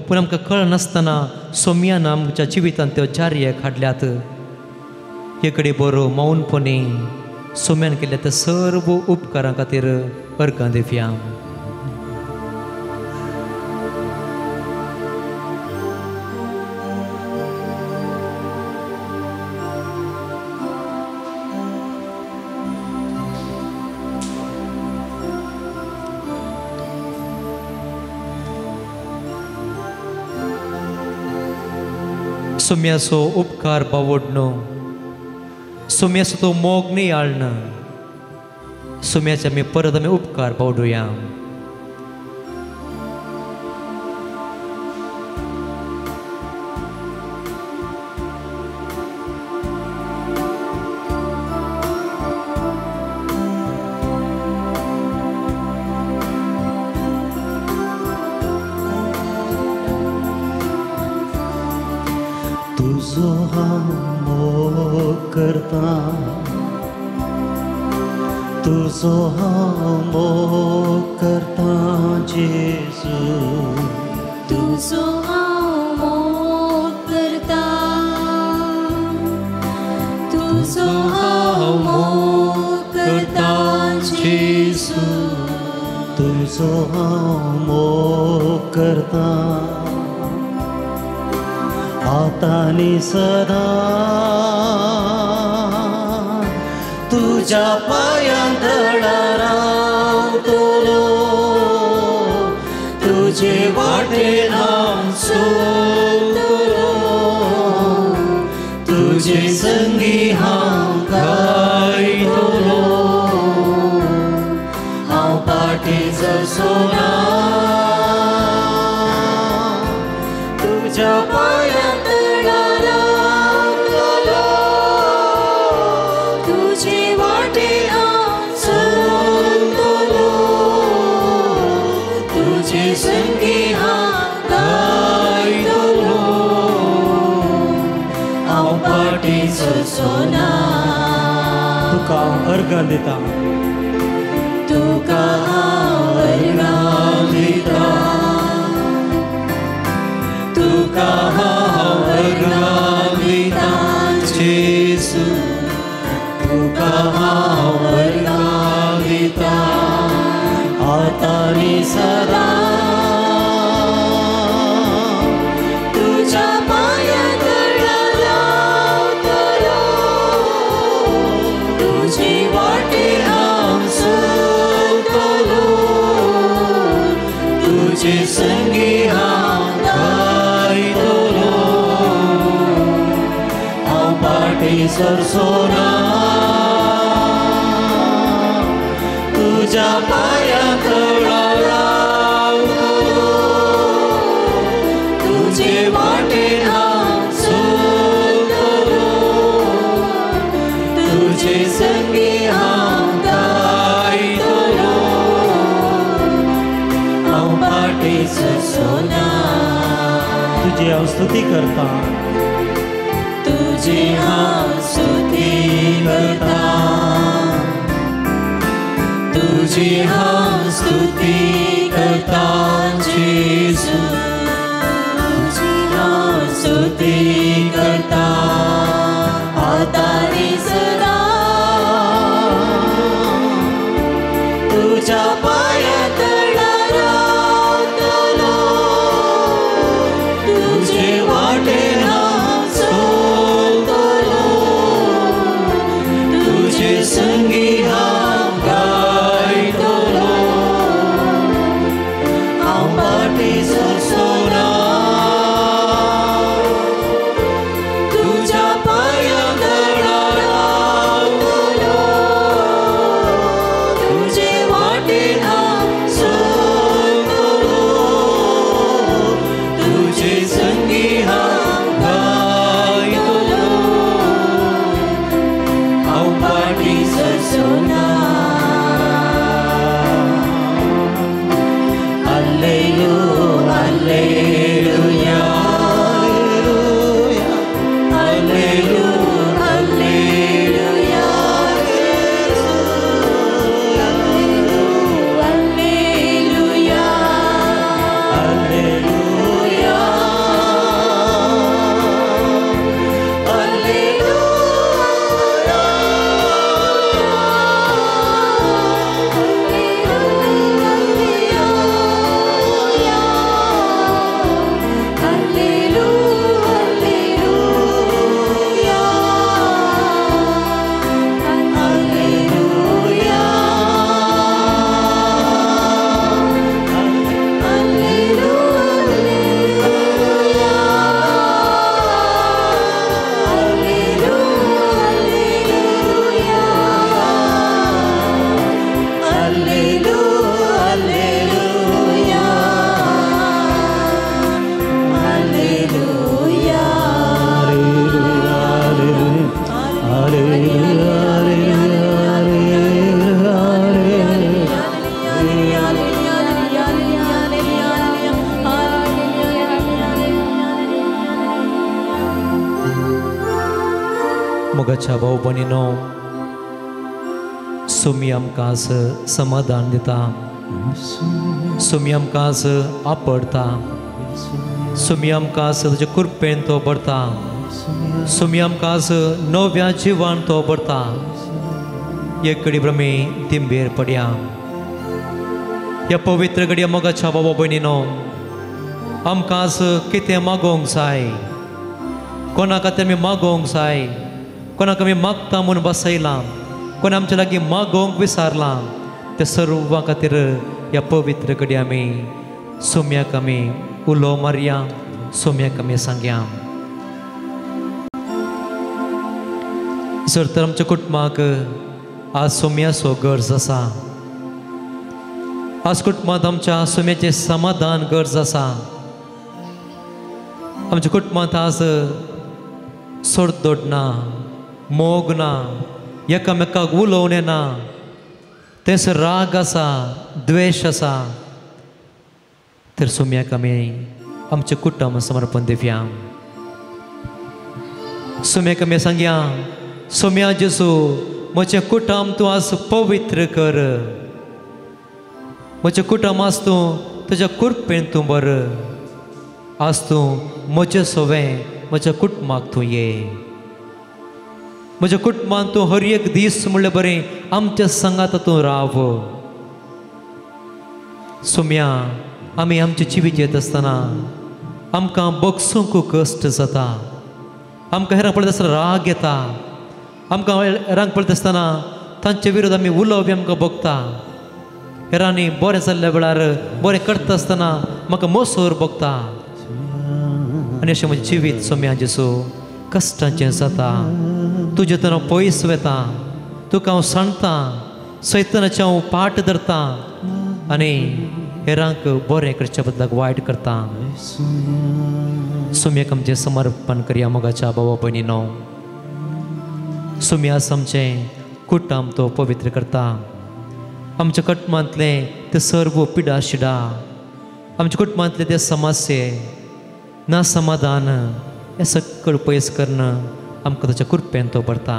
C: पूण आमकां कळनासतना सोम्यान आमच्या जिवितांत त्यो जार्य हाडल्यात। हे कडे बरो मौनपणी सोम्यान केल्ल्या त्या सर्व उपकारां खातीर अर्गां दिवया। सोम्याचो उपकार बावडनो, सोम्याचो तो मोग नियाळना, सोम्याचे आमी परत आमी उपकार बावडुया।
A: तुझो हांव मोग करता, तुझो हांव मोग करता जेजू,
B: तुझो हांव मोग करता, तुझो हांव मोग करता जेजू,
A: तुझो हांव मोग करता आतां आनी सदां, तुज्या पांयां तळा रावतलो, तुजे वाटेन हांव चलतलो, तुजे संगी हांव गायतलो, हांव फाटीं सरचो ना, तुज्या पांयां तळा रावतलो,
B: तुजे वाटेन हांव चलतलो,
A: तुजे संगी हांव गायतलो, हांव फाटीं सरचो ना। तुका अर्गां दिता,
B: तुका हांव अर्गां
A: दिता, तुका हांव अर्गां दिता जेजू, तुका हांव अर्गां दिता आतां आनी सदां,
B: तुज्या पांयां तळा रावतलो,
A: तुजे वाटेन हांव चलतलो, तुजे संगी हांव गायतलो, हांव फाटीं सरचो ना, तुज्या पांयां तळा रावतलो, तुजे वाटेन हांव चलतलो, तुजे संगी हांव गायतलो, हांव फाटीं सरचो ना। तुजी हांव स्तुती करता,
B: तुजी हांव स्तुती करता,
A: तुजी हांव स्तुती करता जेजू,
B: तुजी हांव
A: स्तुती करता
B: आतां आनी सदां,
A: तुज्या पांयां तळा रावतलो, तुजे वाटेन हांव चलतलो, तुजे संगी हांव गायतलो,
B: फाटीं सरचो ना. Alleluia, Alleluia, Alleluia, Alleluia, Alleluia,
C: मोगाच्या भाव भयणीनो, सुमी आमकां आज समाधान दिता, सुमी आमकां आज आपडता, सुमी आमकां आज तुजे कृपेन तो भरता, सुमी आमकां आज नव्या जिवान तो भरता. एक घडी आमी दिंबेर पडया. ह्या पवित्र घडये मोगाच्या भाव भयणीनो, आमकां आज कितें मागोवंक जाय, कोणा खातीर आमी मागोवंक जाय, कोणाक आमी मागता म्हूण बसयलां, कोण आमच्या लागीं मागोवंक विसारलां, ते सर्वां खातीर ह्या पवित्र घडये आमी सोम्याक आमी उलो मारया, सोम्याक आमी सांगया. जर तर आमच्या कुटुंबाक आज सोम्याचो गरज आसा, आज कुटुंबांत आमच्या सोम्याचें समाधान गरज आसा, आमच्या कुटुंबांत आज सोडदोड ना, मोग ना, एकामेकाक उलोवणें ना, थंयसर राग आसा, द्वेश आसा, तर सोम्याक आमी आमचें कुटुंब समर्पण दिवया. सोम्याक आमी सांगया, सोम्या जेजू, म्हजें कुटुंब तूं आज पवित्र कर, म्हजें कुटुंब आज तूं तुज्या कृपेन तूं बर, आज तूं म्हजें सवें म्हज्या कुटुंबाक तूं ये, म्हज्या कुटुंबान तूं हर एक दीस म्हणल्यार बरें आमच्या संगात तूं राव. सोम्या, आमी आमचे जिवीत येत आसतना आमकां बगसूंक कश्ट जाता, आमकां हेरांक पळयत आसतना राग येता, आमकां हेरांक पळयत आसतना तांचे विरोध आमी उलोवप आमकां भोगता, हेरांनी बरें जाल्ल्या वेळार बरें करता आसतना म्हाका मोसोर भोगता, आनी अशें म्हजें जिवीत सोम्या जेजू कश्टांचें जाता. तुजें तर हांव पयस वता, तुका हांव सांगता, सैतनाचें हांव पाट धरता आनी हेरांक बरें करच्या बदलाक वायट करता. सोम्याक आमचें समर्पण करया मोगाच्या भावा भयणीनो. सोम्या आमचें कुटुंब तो पवित्र करता, आमच्या कुटुंबांतलें ते सर्व पिडा शिडा, आमच्या कुटुंबांतले ते समस्ये ना समाधान हें सगळें पयस करून आमकां ताच्या कृपेन तो भरता.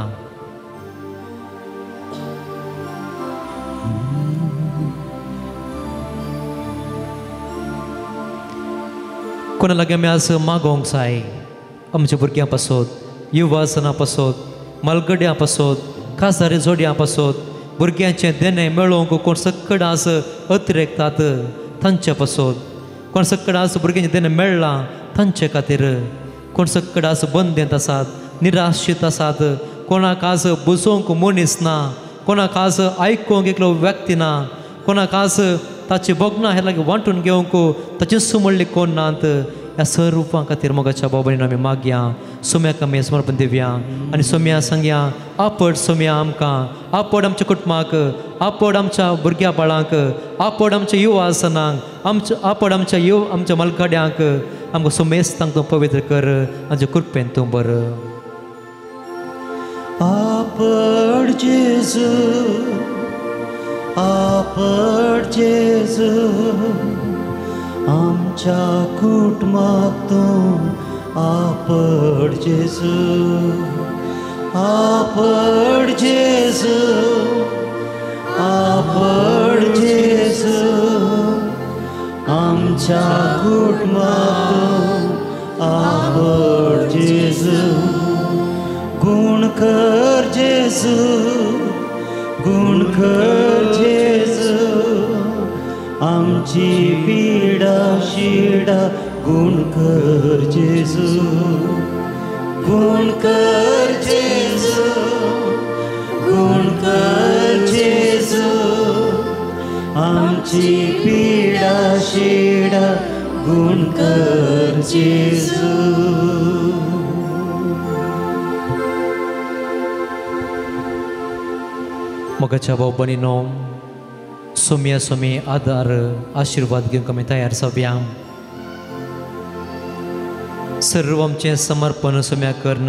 C: कोणा लागीं आमी आज मागोवंक जाय, आमच्या भुरग्यां पासत, युवासना पासत, मालगड्यां पासत, काजारी जोडयां पासत, भुरग्यांचें देणें मेळोवंक कोण सकड आज अतिरेकतात तांचे पासत, कोण सकड आज भुरग्यांचें देणें मेळ्ळां तांचे खातीर, कोण सकड आज बंदेंत आसात, निराशीत आसात, कोणाक आज बुजोवंक मनीस ना, कोणाक आज आयकूंक एकलो व्यक्ती ना, कोणाक आज ताची भोगणां हे लागीं वांटून घेवंक ताचें सुमळ्ळी कोण नात, ह्या स्वरुपां खातीर मोगाच्या बाबांनी आमी मागया. सोम्याक आमी समर्पण दिवया आनी सोम्या सांगया, आपड सोम्या आमकां, आपड आमच्या कुटुंबाक, आपड आमच्या भुरग्या बाळांक, आपड आमच्या युवा सणांक, आमच्या आपड आमच्या युव आमच्या मलकाड्यांक, आमकां सुमेस्तांक तूं पवित्र कर, आमच्या कृपेन तूं बरं.
A: आपड जेजू, आपड जेजू, आमच्या कुटुंबाक तूं आपड जेजू, आपड जेजू, आपड जेजू, आमच्या कुटुंबाक तूं आपड जेजू. गुण कर जेजू, गुण कर जेजू, आमची पिडा शिडा गुण कर जेजू, गुण कर जेजू, गुण कर जेजू, आमची पिडा शिडा गुण कर जेजू.
C: मोगाच्या भाव भयणीनो, सोम्या सोमी आदार आशिर्वाद घेवंक आमी तयार जावया. सर्व आमचें समर्पण सोम्या कर्ण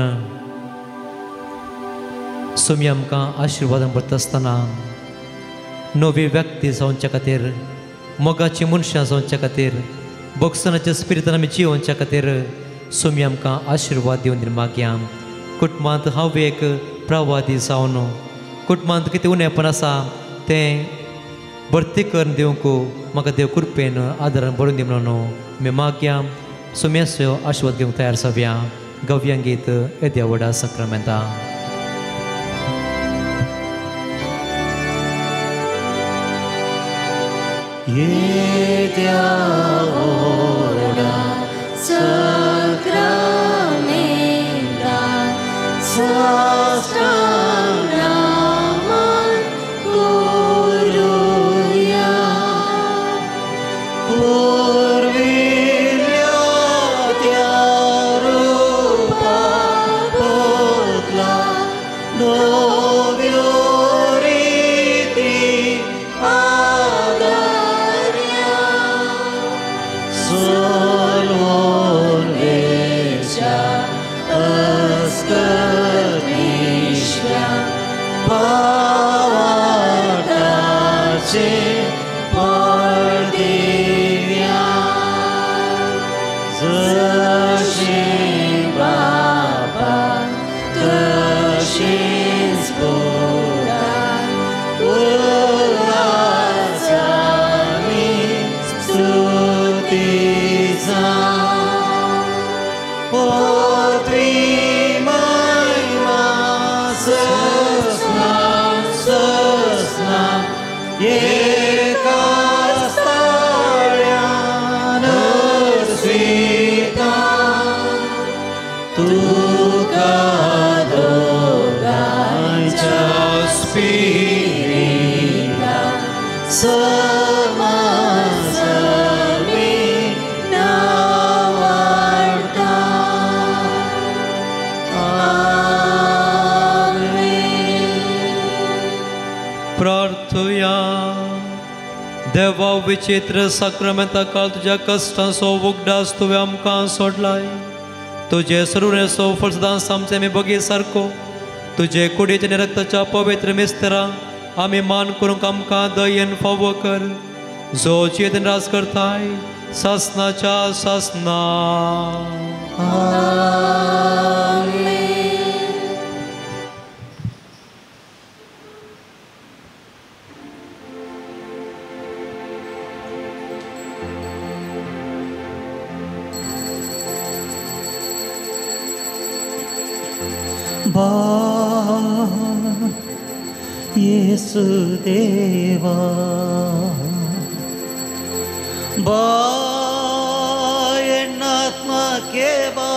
C: सोमी आमकां आशिर्वादान भरता आसतना नवी व्यक्ती जावच्या खातीर, मोगाची मनशां जावच्या खातीर, भोगसणाच्या स्पिरितान आमी जियोवच्या खातीर सोमी आमकां आशिर्वाद दिवन मागया. कुटुंबांत हांव एक प्रवादी जावन कुटुंबांत कितें उणेपण आसा तें भरती करून दिवंक म्हाका देव कृपेन आदारान भरून दी म्हणून आमी मागया. सोम्याचो आशिर्वाद घेवंक तयार जावया. गव्यांगीत गीत येद्या व्हडा सक्रामेंता.
A: येद्या व्हडा
B: सक्रामेंता साष्टांग नमन करुया.
A: पुर्विल्ल्या त्या रुपा बदला नव्यो रिती आदार्या, सोलवून वेच्या अस्कतीश्व्या भावार्थाचे पडदिव्या, जशें बापा तशेंच पुतान उल्हासांनी स्तुती जावं. पृथ्वी महिमा ससना ससना एका स्थाळ्यान स्वीता, तुका दोगांच्या स्पिरिता समासमी नावाडता. आमेन.
C: प्रार्थुया. देवा विचित्र साक्रामेंता काळ तुज्या कश्टांचो उगडास तुवें आमकां सोडलाय. तुजे सरुणेचो फळ सदांच आमचे आमी बगी सारको तुजे कुडीच्या आनी रक्ताच्या पवित्र मिस्तरा आमी मान करूंक आमकां दयेन फावो कर, जो जियेत राज करताय सासनाच्या सासना.
A: बा येसु देवा, बा एन्नात्मा केवा,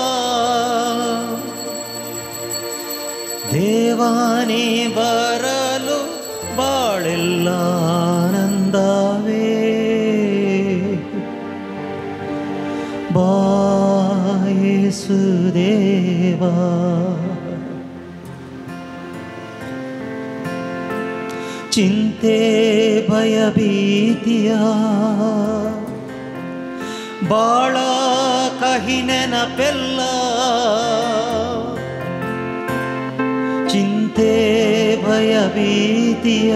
A: देवानी बरಲು ಬಾಳೆಲ್ಲ ಆನಂದವೇ. ಬಾ ಯೇಸು ದೇವಾ. ಚಿಂತೆ ಭಯ ಭೀತಿಯ ಬಾಳ ಕಹಿ ನೆನಪೆಲ್ಲ, ಚಿಂತೆ ಚಿಂತೆ ಭಯಭೀತಿಯ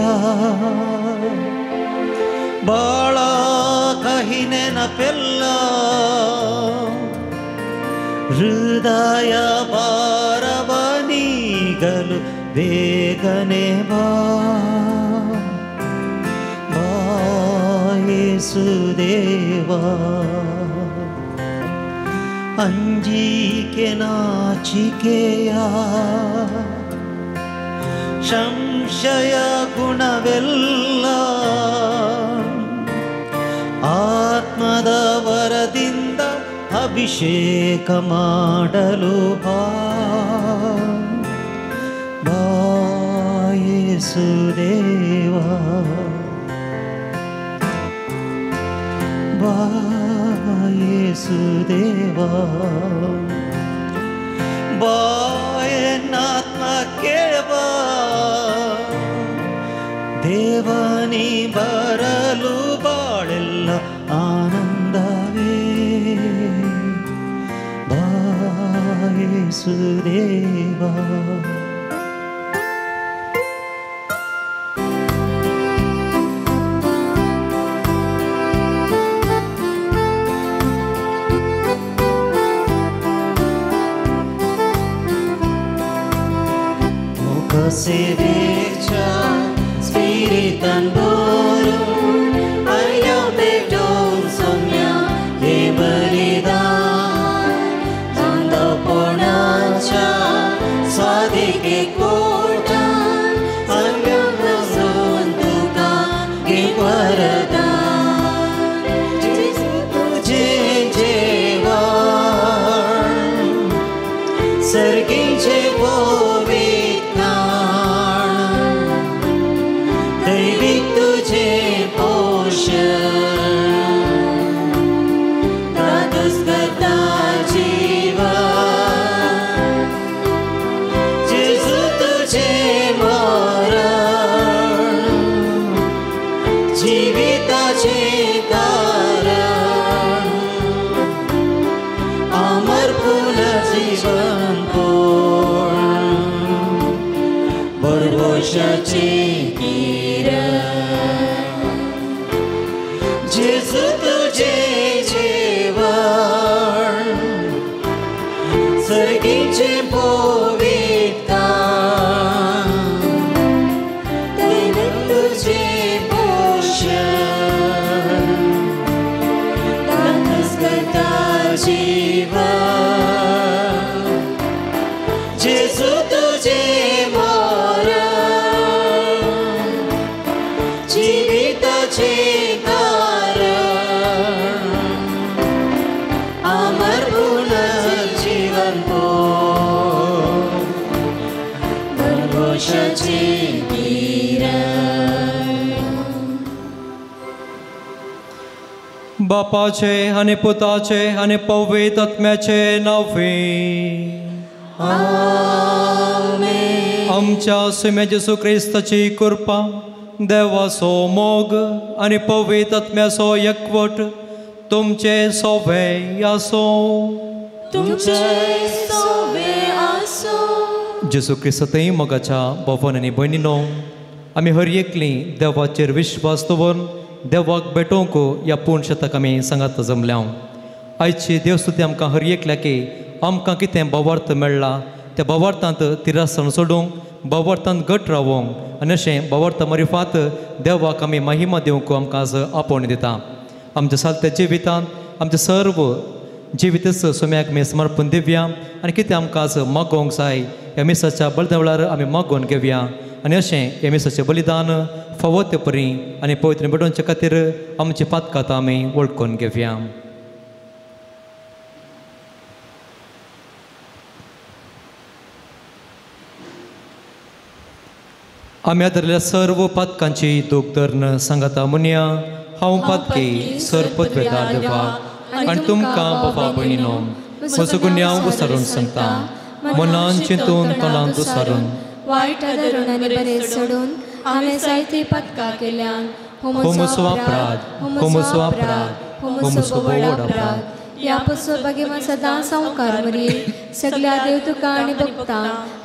A: ಬಾಳ ಕಹಿ ನೆನಪೆಲ್ಲ ಹೃದಯ ಭಾರವ ನೀಗಲು ಬೇಗನೆ ಬಾ ಬಾ ಯೇಸುದೇವಾ. ಅಂಜಿಕೆ ನಾಚಿಕೆಯ ಸಂಶಯ ಗುಣವೆಲ್ಲ ಆತ್ಮದ ವರದಿಂದ ಅಭಿಷೇಕ ಮಾಡಲು ಬಾ ಬಾ ಯೇಸುದೇವಾ ಬಾ ಯೇಸುದೇವಾ ಬಾ ಎನ್ನಾತ್ಮಕ್ಕೆ ಬಾ ದೇವನಿ ಬರಲು ಬಾಳೆಲ್ಲ ಆನಂದವೇ ಬಾ ಯೇಸುದೇವಾ.
B: Sevecha spiritan borum ayo bedon somya he balidan tando ponacha swadike kotan sangam suntuka ge varadan
A: tujhe jevan sarginche
B: जेजू तुझे जेवण सर्गीचे पवित्र तुझे पोषण करता जीवन जेजू तुझे जीविताचे कारण अमर पुनर्जीवन भरभोशाचे किरण.
C: बापाचे आनी पुताचे आनी पवित्र आत्म्याचे नांवे
B: आमेन.
C: आमच्या सुम्या जेजू क्रिस्ताची कृपा, देवाचो मोग आनी पवित्र आत्म्याचो एकवट तुमचे सोवे आसो.
B: तुमचे सोवे आसो.
C: जेजू क्रिस्तांतय मोगाच्या भोवन आनी भयणीनो, आमी हर एकली देवाचेर विश्वास दवरून देवाक भेटोवंक ह्या पूर्ण शेताक आमी सांगात जमल्या. आयची देवस्तुती आमकां हर एकल्याकी आमकां कितें भावार्थ मेळ्ळा त्या भावार्थांत तिरासण सोडूंक, भावार्थांत घट रावोंक आनी अशें भावार्थ मारिफात देवाक आमी महिमा दिवंक आमकां आज आपोवणी दिता. आमच्या सालत्या जिवितांत आमचें सर्व जिवितच सोम्याक आमी समर्पण दिवया आनी कितें आमकां आज मागोवंक जाय ह्या मिसाच्या बलिदान वेळार आमी मागोवन घेवया आनी अशें ह्या मिसाचें बलिदान फावो ते परी आनी पवित्र भेटोवचे खातीर आमची पातकातां आमी वळखून घेवया. आमी आदरल्या सर्व पातकांची दूख धरून सांगाता म्हणया, हांव पातकी सरपत देवा आनी तुमकां बाबा भयणीनो म्हजो गुन्यांव विसरून सांगता, मनान चिंतून तोंडान दुसारून
B: वायट आदरून आनी बरें सोडून हांवें जायतीं पातकां केल्यान.
C: हो म्हजो अपराध, हो म्हजो अपराध, हो म्हजो व्हड अपराध.
B: ह्या पासत भाग्यवान सदां सावकार मरिये सगल्या देव तुका आनी भक्ता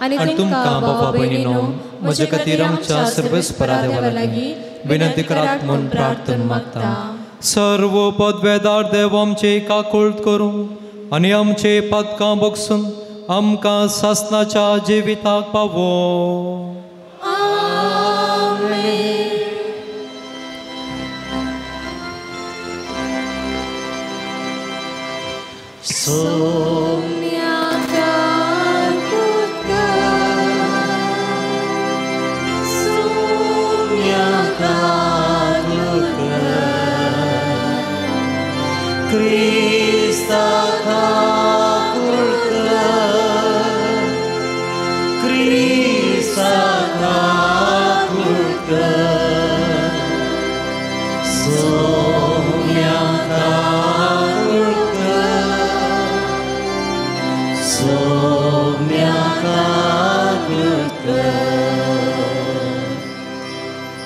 B: आनी तुमकां भावा भयणीनो
C: म्हजे खातीर आमच्या सर्वेस्परा देवा लागीं विनंती करात म्हूण प्रार्थना मागता. सर्व पदवेदार देव आमचे काकुळट करूं आनी आमचे पातकां बगसून आमकां सासनाच्या जिविताक पावो.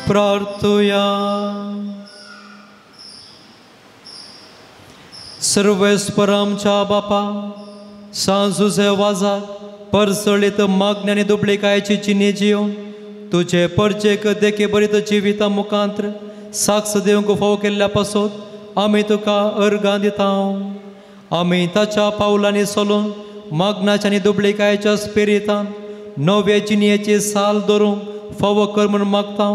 C: प्रार्थुया. सर्वेस्पर आमच्या बापा सांजुजे वाजाक परसळीत मागण्या आनी दुबळीकायेची जिणी जियोवन तुजे परचेक देखे बरीत जिविता मुखांत्र साक्ष दिवंक फावो केल्ल्या पासत आमी तुका अर्गां दिता. आमी ताच्या पावलांनी चलून मागण्याच्या आनी दुबळीकायेच्या स्पिरितान नवे जिणयेची साल धरूंक फावो कर म्हूण मागता.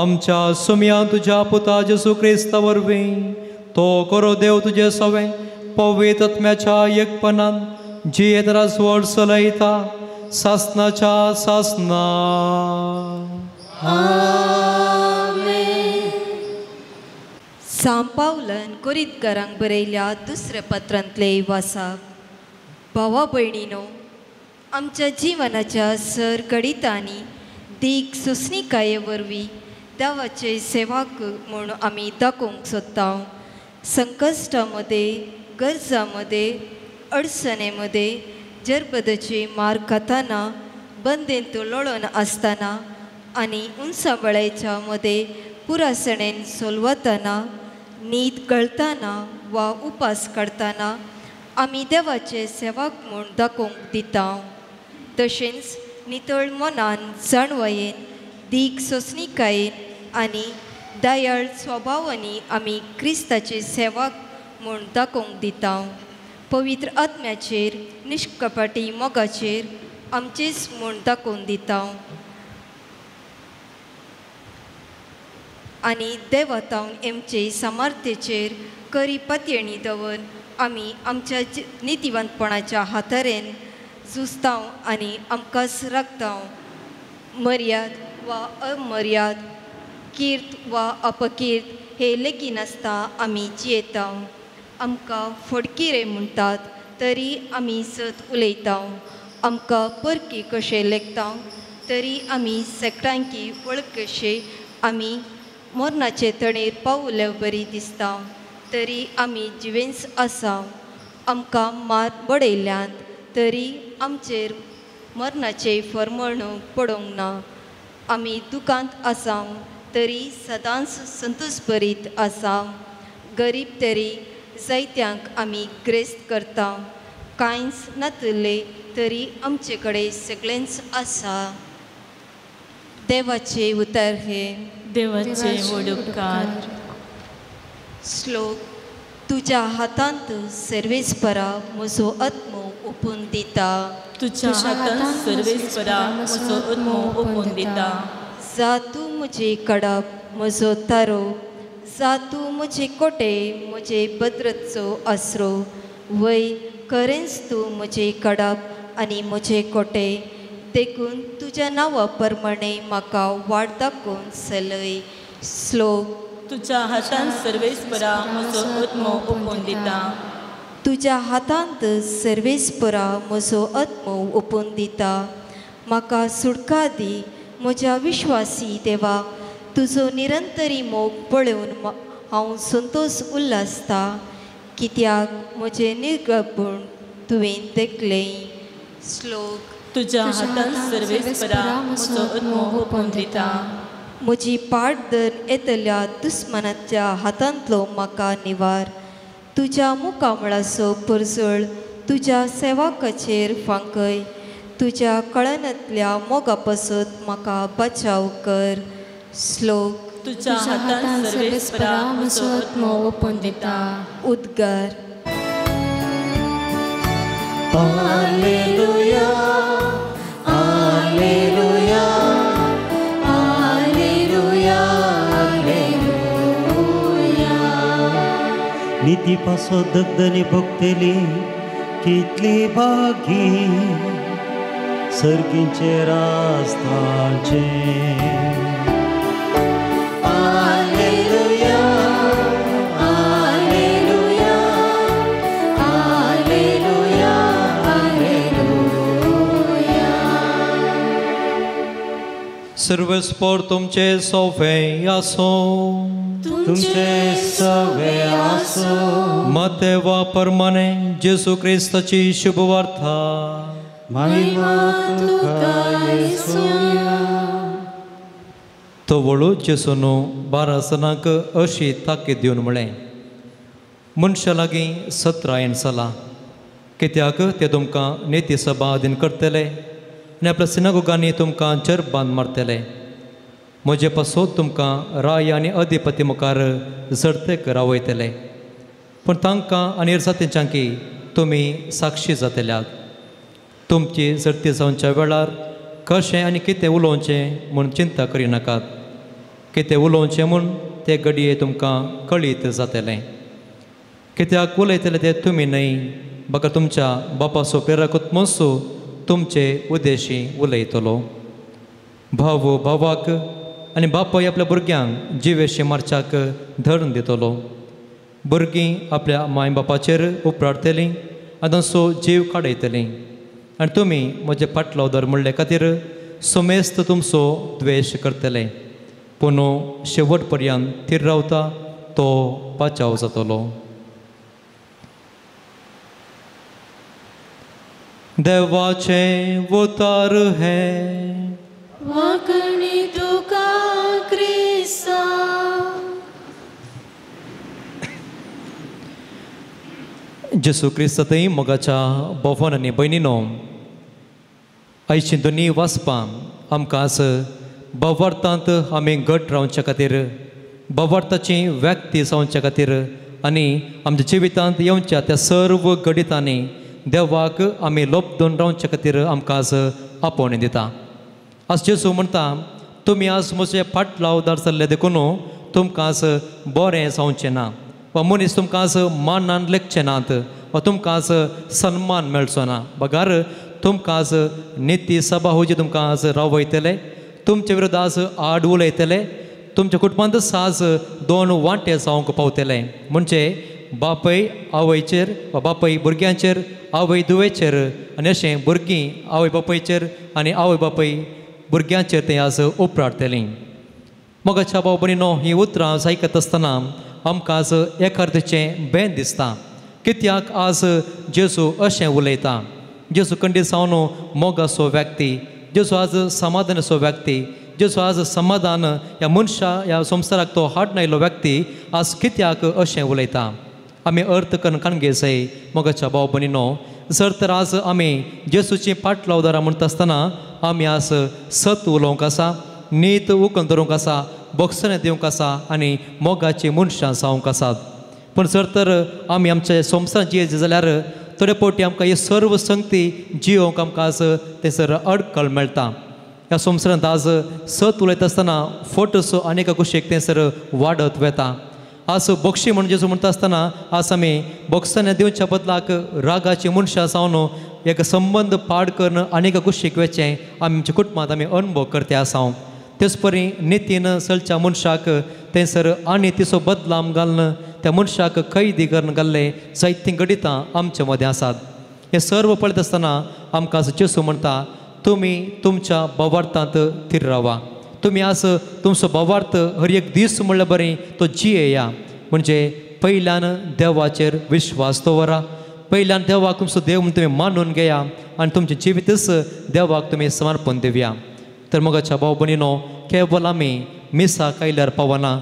C: आमच्या सुमयान तुज्या पुता जेजू क्रिस्ता वरवीं तो करो देव तुजे सवें पवित्र आत्म्याच्या एकपणान जियेत राजवट चलयता सासनाच्या सासना.
D: सांव पावलान कोरितकारांक बरयल्या दुसऱ्या पत्रांतले वासाक. भावा भयणीनो, आमच्या जिवनाच्या सर घडितांनी दीग सोंसणीकाये वरवीं देवाचे सेवाक म्हूण आमी दाखोवंक सोदता. संकश्टा मदें, गरजां मदें, अडचणे मदें, जरबदाचे मार खाताना, बंदेंत लोळोन आसतना आनी उंचाबळाच्या मदें पुरासणेन सोलवतना, न्हीद गळतना वा उपास काडटना आमी देवाचे सेवाक म्हूण दाखोवंक दिता. तशेंच नितळ मनान, जाणवायेन, दीग सोंसणीकायेन आनी दयाळ स्वभावांनी आमी क्रिस्ताचे सेवाक म्हूण दाखोवंक दिता. पवित्र आत्म्याचेर, निश्कपटी मोगाचेर आमचेच म्हूण दाखोवन दिता आनी देवातावन आमचे सामर्थ्याचेर करी पातयेणी दवर आमी आमच्या नितिवंतपणाच्या हातारेन झुजता आनी आमकांच राखता. मर्याद वा अमर्याद, कीर्त वा अपकीर्त हे लेगीनासता आमी जियेता. आमकां फडकिरे म्हणटात तरी आमी सत उलयता. आमकां परकी कशें लेखता तरी आमी सेकटांकी वळख कशे आमी मरणाचे तणेर पावल्या बरी दिसता तरी आमी जिवेंच आसा. आमकां मार बडयल्यात तरी आमचेर मरणाचे फर्मण पडोवंक ना. आमी दुकांत आसा तरी सदांच संतोशभरीत आसा. गरीब तरी जायत्यांक आमी ग्रेस्त करता. कांयच नातले तरी आमचे कडेन सगळेंच आसा. देवाचे उतर हे
E: देवाचे व्हड उपकार.
D: श्लोक. तुज्या हातांत सर्वेस्परा म्हजो आत्मो ओपून दिता.
E: तुज्या हातांत सर्वेस्परा म्हजो आत्मो ओपून दिता.
D: जा तूं म्हजे कडप म्हजो तारो, जा तूं म्हजे कोटे म्हजे भद्रचो आसरो. वय खरेंच तूं म्हजे कडप आनी म्हजे कोटे, देखून तुज्या नांवा प्रमाणे म्हाका वाट दाखोवन चलय. श्लोक.
E: तुज्या हातांत सर्वेस्परा म्हजो आत्मो ओपून दिता.
D: तुज्या हातांत सर्वेस्परा म्हजो आत्मो ओपून दिता. म्हाका सुटका दी म्हज्या विश्वासी देवा. तुजो निरंतरी मोग पळोवन हांव संतोश उल्हासता, कित्याक म्हजें निर्गपूण तुवें देखलें. श्लोक.
E: तुज्या हातांत सर्वेस्परा म्हजो आत्मो ओपून दिता.
D: म्हजी पाट धरून येतल्या दुस्मानाच्या हातांतलो म्हाका निवार. तुज्या मुखामळाचो पुरजळ तुज्या सेवाकाचेर फांकय. तुज्या कळनांतल्या मोगा पासत म्हाका बचाव कर. श्लोक.
E: तुज्या हातान सर्वेस्परा म्हजो आत्मो ओपून दिता.
D: उद्गार.
A: Alleluia, alleluia, alleluia, alleluia. निती पासो दगदनी भोगतली कितली भागी सर्गींचे रास्तांचे. आलेलुया, आलेलुया, आलेलुया, आलेलुया.
C: सर्वेस्पर तुमचे सोफे आसो.
A: तुमचे सवे आसो.
C: मतेवा परमाने जेसू क्रिस्ताची शुभवार्ता.
A: महिमा तुका येसुया.
C: तो वळू जेसून 12 जाणांक अशी ताकीद दिवन म्हळें, मनशा लागीं सत्रायेन चला, कित्याक ते तुमकां निती सभा अधीन करतले आनी आपल्या सिनागोगांनी तुमकां चरबांद मारतले. म्हजे पासत तुमकां राय आनी अधिपती मुखार झडतेक रावयतले, पूण तांकां आनी जातींच्यांकी तुमी साक्षी जातल्यात. तुमची झडती जावच्या वेळार कशें आनी कितें उलोवचें म्हूण चिंता करिनाकात. कितें उलोवचें म्हूण ते घडये तुमकां कळीत जातलें. कित्याक उलयतले ते तुमी न्हय, बगर तुमच्या बापाचो प्रेरकूत मनसो तुमचे उद्देशी उलयतलो. भाव भावाक आनी बापूय आपल्या भुरग्यांक जिवेशी मारच्याक धरून दितलो. भुरगीं आपल्या माय बापाचेर उपराटतलीं आनी तांचो जीव काडयतलीं. आनी तुमी म्हजे फाटलावदार म्हणले खातीर समेस्त तुमचो द्वेश करतले, पूण शेवट पर्यंत थीर रावता तो पाचाव जातलो. देवाचें उतार हें.
B: वांकणी तुका क्रिस्ता.
C: जेसू क्रिस्तांतय मोगाच्या भोवन आनी भयणीनो, आयची दोनी वाचपां आमकां आज भावार्थांत आमी घट रावच्या खातीर, भावार्थाची व्यक्ती जावच्या खातीर आनी आमच्या जिवितांत येवच्या त्या सर्व घडितांनी देवाक आमी लोपदून रावच्या खातीर आमकां आज आपोवणें दिता. आज जेजू म्हणटा, तुमी आज म्हजे फाटलावदार जाल्ले देखून तुमकां आज बरें जावचें ना, वा मनीस तुमकां आज मानान लेखचे नात, वा तुमकां आज सन्मान मेळचो ना. बगार तुमकां आज निती सभा जी तुमकां आज रावयतले, तुमचे विरुद्ध आज आड उलयतले, तुमच्या कुटुंबांतच आज 2 वांटे जावंक पावतले. म्हणजे बापय आवयचेर वा बापय भुरग्यांचेर, आवय धुवेचेर, आनी अशें भुरगीं आवय बापायचेर आनी आवय बापय भुरग्यांचेर तें आज उपराटतलीं. मोगाच्या भाव भयणीनो, हीं उतरां आज आयकत आसतना आमकां आज एखाद्याचें बेन दिसता. कित्याक आज जेजू अशें उलयता? जेजू खंडीत जावन मोगाचो व्यक्ती, जेजू आज समाधानाचो व्यक्ती, जेजू आज समाधान ह्या मनशा ह्या संवसाराक तो हाडून आयिल्लो व्यक्ती आज कित्याक अशें उलयता? आमी अर्थ करून काणगे जाय. मोगाच्या भाव भयणीनो, जर तर आज आमी जेजूची पाटलावदारां म्हणटा आसतना आमी आज सत उलोवंक आसा, नीत उकल धरूंक आसा, बोगसणें दिवंक आसा आनी मोगाची मनशां जावंक आसात. पूण जर तर आमी आमच्या संवसारांत जियेत जाल्यार थोडे फावटी आमकां ही सर्व संगती जियोवंक आमकां आज थंयसर अडकळ मेळटा. ह्या संवसारांत आज सत उलयता आसतना फोटोसो आनी एका कुशीक थंयसर वाडत वता. आज बक्षी म्हण जेजू म्हणटा आसतना आज आमी बोगसणें दिवच्या बदलाक रागाची मनशां जावन एक संबंद पाड करून आनी एका कुशीक वचचें आमी आमच्या कुटुंबांत आमी अणभव करते आसा. तेच परी नितीन चलच्या मनशाक थंयसर आनी तिचो बदलाम घालून त्या मनशाक कैदी करून घाल्ले जायतीं घडितां आमचे मदें आसात. हें सर्व पळयत आसतना आमकां जेजू म्हणटा, तुमी तुमच्या भावार्थांत थीर रावा. तुमी आज तुमचो भावार्थ हर एक दीस म्हणल्यार बरें तो जियेया. म्हणजे पयल्यान देवाचेर विश्वास दवरा, पयल्यान देवाक तुमचो देव म्हूण तुमी मानून घेया आनी तुमचें जिवीतच देवाक तुमी समर्पण दिवया. तर मोगाच्या भाव भयणीनो, केवल आमी मिसाक आयल्यार पावना,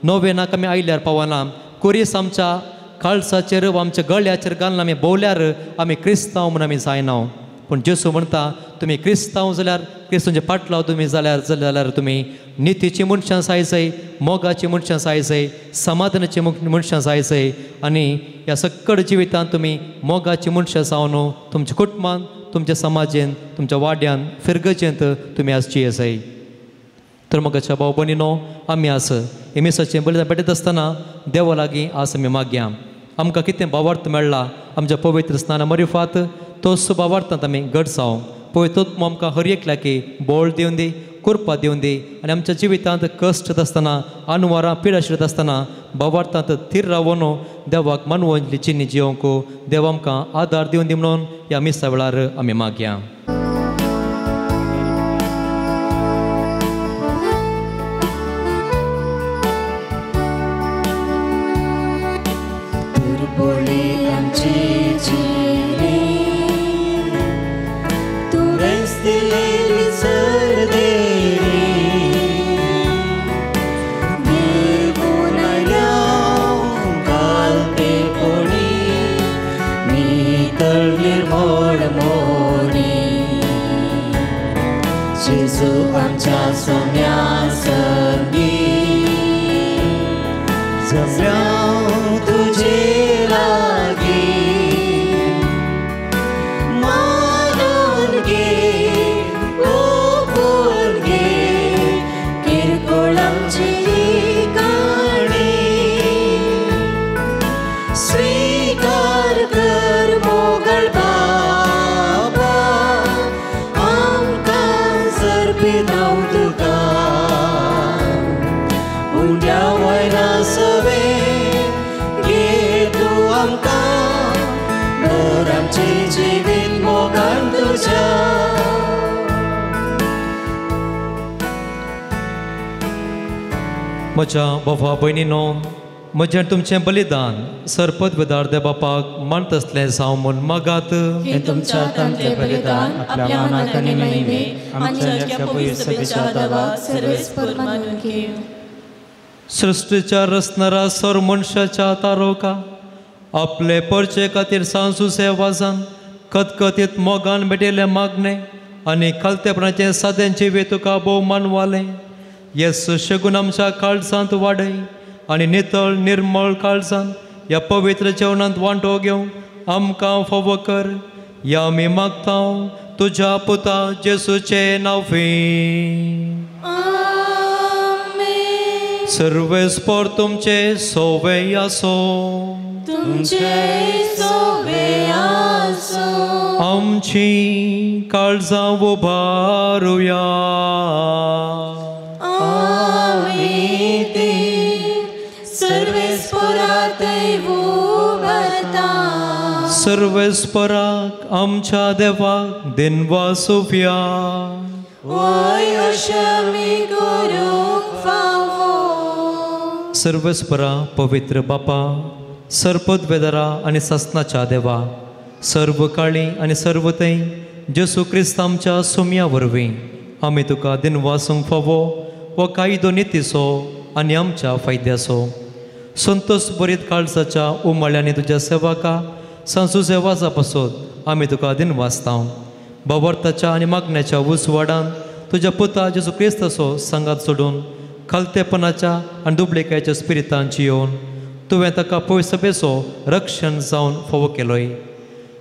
C: नोवेनाक आमी आयल्यार पावना, कुरीस आमच्या काळसाचेर वा आमच्या गळ्याचेर घालून आमी भोवल्यार आमी क्रिस्तांव म्हूण आमी जायना. पूण जेजू म्हणटा तुमी क्रिस्तांव जाल्यार क्रिस्तांचे पाटलाव तुमी जाल्यार जाल्यार तुमी नितीची मनशां जाय, मोगाची मनशां जाय, समाधानाची मनशां जाय आनी ह्या सक्कड जिवितांत तुमी मोगाची मनशां जावन तुमच्या कुटुंबान, तुमच्या समाजेन, तुमच्या वाड्यान, फिरगजेंत तुमी आज जियेजाय. तर मोगाच्या भाव भयणीनो, आमी आज हे मिसाचें बलिदान पेटयत आसतना देवा लागीं आज आमी मागया आमकां कितें भावार्थ मेळ्ळा आमच्या पवित्र स्नाना मरिफात तोच भावार्थांत आमी घट जावं. पवित्र आत्मो आमकां हर एकल्याकी बळ दिवन दी, कृपा दिवन दी आनी आमच्या जिवितांत कश्ट येता आसतना, आनवारां पिडा शिरत आसतना भावार्थांत थीर रावन देवाक मानवली चिन्नी जिवंक देव आमकां आदार दिवन दी म्हणून ह्या मिसा वेळार आमी मागया. म्हज्या बाबा भयणीनो, म्हजें तुमचें बलिदान सरपद विदार दे बापाक मानतसलें जावं म्हूण मागात.
E: हें तुमच्या हातांतलें बलिदान आपल्या मानाक आनी महिमेक आमच्या पवित्र सभेच्या देवाक
B: सर्वेस्पर मानून घेवं.
C: सृश्टीच्या रचणारा सर मनशाच्या तारोका आपले परचे खातीर सांजू वाजान कतकतीत मोगान भेटिल्लें मागणें आनी खालतेपणाचें सादें जिवीत तुका भोव मानवालें. येस शगून आमच्या काळजांत वाडय आनी नितळ निर्मळ काळजान ह्या पवित्र जेवणांत वांटो घेवन आमकां फावो कर. ह्या आमी मागता तुज्या पुता जेसूचे नांवी. सर्वेस्पर तुमचे सोवे आसो.
B: तुमचे सोवे आसो.
C: आमची काळजां उबारुया. सर्वेस्पराक आमच्या देवाक दिनवासुया. सर्वेस्परा पवित्र बापा, सरपद वेदरा आनी सासनाच्या देवा, सर्व काळी आनी सर्व थंय जेसू क्रिस्त आमच्या सुमया वरवीं आमी तुका दिनवासूंक फावो हो कायदो नितीचो आनी आमच्या फायद्याचो. संतोष बरीत काळजाच्या उमाळ्यांनी तुज्या सेवाका सांसू सेवाचा पासत आमी तुका दिनवासता. बाबर्थाच्या आनी मागण्याच्या उजवाडान तुज्या पुता जेजू क्रिस्ताचो सांगात सोडून खालतेपणाच्या आनी दुबळेकायच्या स्पिरितान जियोवन तुवें ताका पयस सभेचो रक्षण जावन फावो केलोय.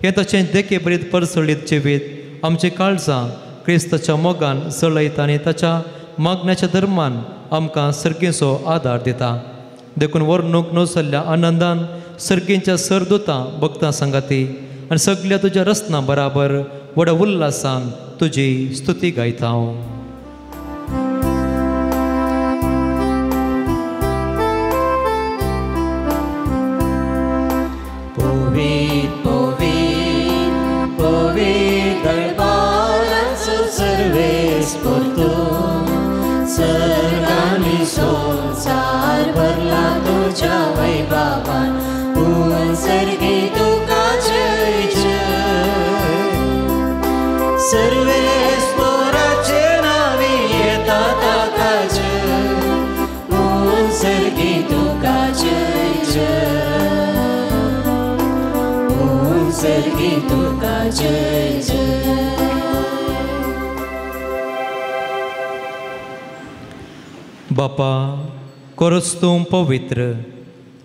C: हें ताचें देखे बरीत परसळीत जिवीत आमची काळजां क्रिस्ताच्या मोगान जळयता आनी ताच्या मागण्याच्या धर्मान आमकां सर्गीचो आदार दिता. देखून वर्णूक नवसल्ल्या आनंदान सर्गींच्या सरदुतां भक्तां सांगाती आनी सगल्या तुज्या रचना बराबर व्हडा उल्हासान तुजी स्तुती गायता हांव.
A: संसार भरला तुझ्या वैभवान, सर्गी तुका जय जय. सर्वेस्पराचे नावी येता ताका जय, सर्गी तुका जय जय. सर्गी तुका जय जय.
C: बापा खरोच तूं पवित्र,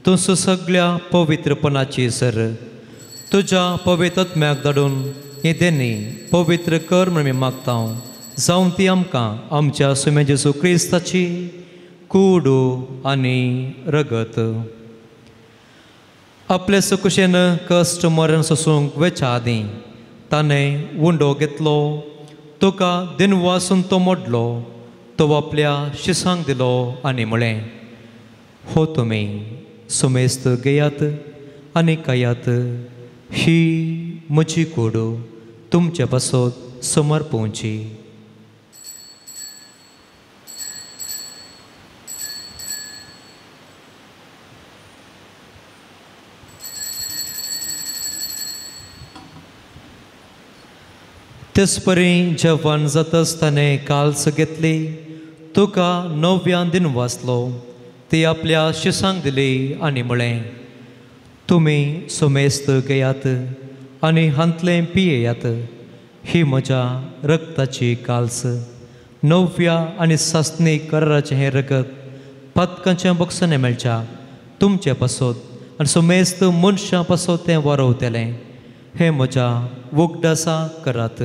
C: तूं सगळ्या पवित्रपणाची सर. तुज्या पवित्र आत्म्याक धाडून ही देणी पवित्र कर म्हूण आमी मागता, जावं ती आमकां आमच्या सुम्या जेजू क्रिस्ताची कूड आनी रगत. आपले सुकुशेन कश्ट मरण सोसूंक वेच्या आदीं ताणें उंडो घेतलो, तुका दिनवासून तो मोडलो, तो आपल्या शिसांक दिलो आनी म्हळें, हो तुमी सुमेस्त घेयात आनी खायात, ही म्हजी कूड तुमचे पासत समर्पोवची. तेचपरी जेवण जाता आसतना काल्स घेतली, तुका नव्यान दिन वाचलो, ती आपल्या शिसांक दिली आनी म्हळें, तुमी सुमेस्त घेयात आनी हांतलें पियेयात, ही म्हज्या रगताची काल्स, नव्या आनी सासणी कराराचें हें रगत पातकांच्या बक्षांनी मेळच्या तुमचे पासत आनी सुमेस्त मनशां पासत तें वारवतलें. हें म्हज्या उगडासा करात.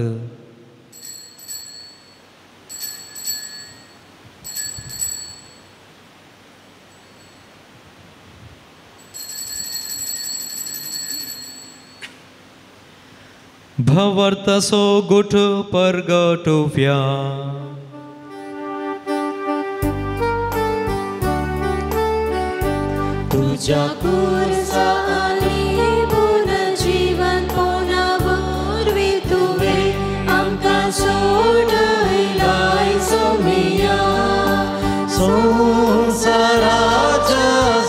C: भवर्थाचो गुठ परगटुव्या.
A: तुज्या पुरसा आनी पुनर्जीवनपणा वरवीं तुवें आमकां सोडयलाय सोमिया. संवसाराच्या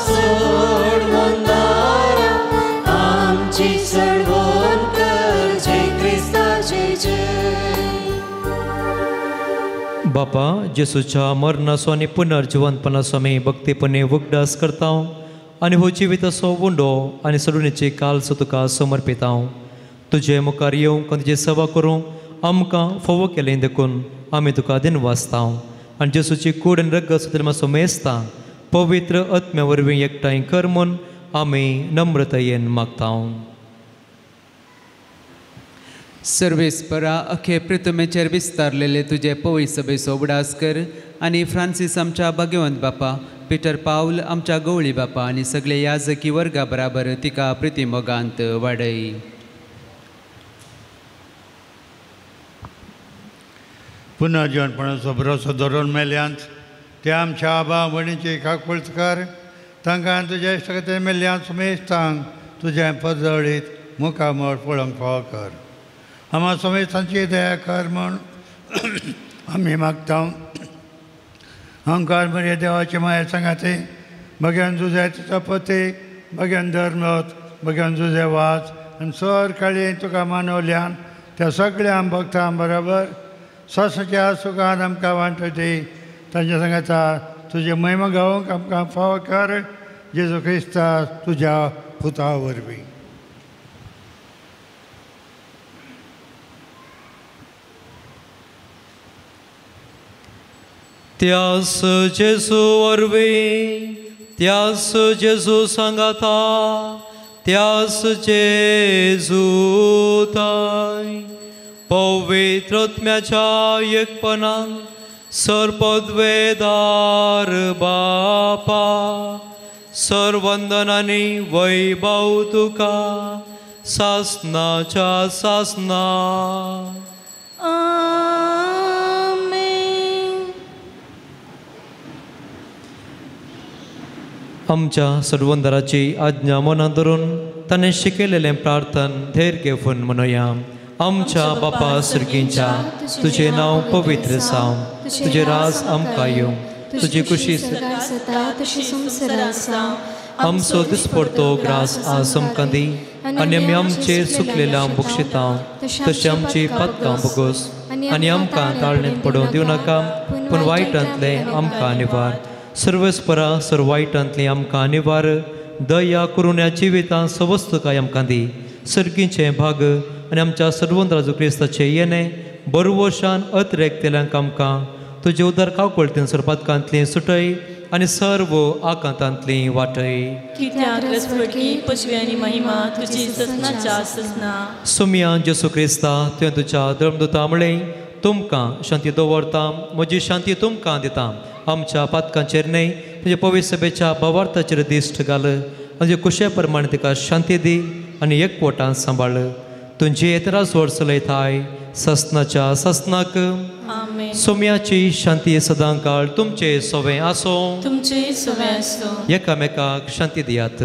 A: सोडवणदारा आमची सडवण कर जय क्रिस्ताचे जय.
C: बापा, जेसूच्या मरणाचो आनी पुनर्जिवंतपणाचो आमी भक्तीपणे उगडास करता आनी हो जिविताचो उंडो आनी सडुणेची कालसो तुका समर्पिता. तुजे मुखार येवंक आनी तुजी सेवा करूंक आमकां फावो केलें देखून आमी तुका दिनवासता आनी जेसूची कूड आनी रगत सुद्दां सुमेस्ता पवित्र आत्म्या वरवीं एकठांय कर म्हूण आमी नम्रतायेन मागता.
F: सर्वेस्परा, अखे पृथ्वीचेर विस्तारलेले तुजे पवित्र सभेचो उगडास कर आनी फ्रांसीस आमच्या भाग्यवंत बापा, पिटर पावल आमच्या गवळी बापा आनी सगळे याजकी वर्गा बराबर तिका प्रितीमोगांत वाडय.
G: पुनर्जिवनपणाचो भरोसो धरून मेल्यांत ते आमच्या आबा भयणीची काकुळट कर, तांकां तुज्या इश्टागतीन मेल्ल्यांत सुमेस्तांक तुजें परजळीत मुखामळ पळोवंक फावो कर. आमा समेस्तांची दया कर म्हूण आमी मागता. अहंकार मरे देवाची माया सांगाते भग्यान जुझे चपते भग्यान धर्मत भग्यान जुझे वाच आनी सर काळी तुका मानवल्यान त्या सगळ्या भक्तां बरोबर सासच्या सुखान आमकां वांटती तांच्या सांगाता तुजे महिमा गावंक आमकां फावो कर जेजू क्रिस्ता तुज्या पुता वरवीं.
C: त्यास जेजू वरवीं, त्यास जेजू सांगाता, त्यास जेजू ताय पवित्र आत्म्याच्या एकपणान सर्पद्वेदार बापा सर्वंदनानी वैभव तुका सासनाच्या सासना. आमच्या सर्वंदराची आज्ञा मनात धरून ताणें शिकयलेलें प्रार्थन धैर्य घेवन म्हणुया. आमच्या बापा सर्गींच्या, तुजें नांव पवित्र जावं, तुजें राज आमकां येवं, तुजी खुशी आमचो दिसपडतो ग्रास आज आमकां दी आनी आमी आमचेर सुकलेल्या बक्षिता तशें आमची पातकां भोगोस आनी आमकां ताळणेंत पडोवंक दिवं नाका, पूण वायटांतलें आमकां निवार. सर्वस्परा सर्व वायटांतली आमकां निवार. दया करून ह्या जिवितांत सवस्तकाय आमकां दी, सर्गीचें भाग आनी आमच्या सर्वंत राजू क्रिस्ताचें येणें बरवशान अतिरेकतेल्यांक आमकां तुजे उदर कावकळतीन सरपातकांतली सुटय आनी सर्व आकांतांतली वाटय.
A: कित्याक रसवडकी पशवी आनी महिमा तुजी ससनाच्या ससना.
C: सुमिया जेसू क्रिस्ता तुवें तुज्या धर्मदूता म्हळें तुमकां शांती दवरता, म्हजी शांती तुमकां दिता. आमच्या पातकांचेर न्हय तुजे पवित्र सभेच्या भावार्थाचेर दिश्ट घाल आनी कुशे प्रमाणे तिका शांती दी आनी एकवटान सांबाळ. तुमची येतराज वर्स चलयताय ससनाच्या ससनाक. सोम्याची शांती सदां काळ तुमचे सोवें आसो.
A: तुमचे सोवें आसो.
C: एकामेकाक शांती दियात.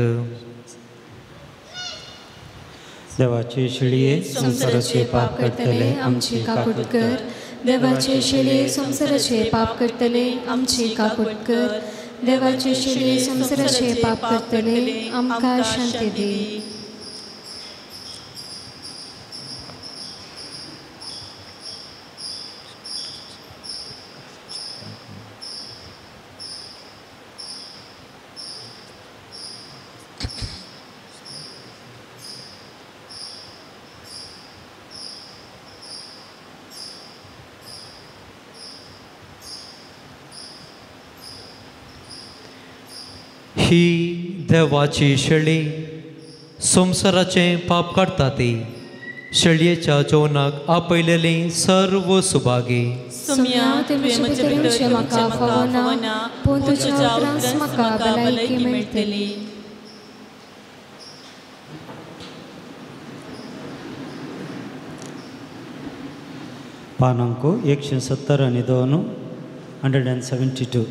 E: देवाचे शिळये संवसाराचे पाप करतले आमची काकूट कर.
B: देवाचे शिळये संवसाराचे पाप करतले आमची काकूट कर. देवाचे शिळये संवसाराचे पाप करतले आमकां शांती दी.
C: ही देवाची शेळी संवसाराचें पाप काडटा ती शेळयेच्या जेवणाक आपयलेली सर्व सुभागी.
A: सोम्या तुवें म्हजे भितर म्हाका फावना, पूण तुज्या उपरांत म्हाका भलायकी मेळटली.
E: पानांको 172 172.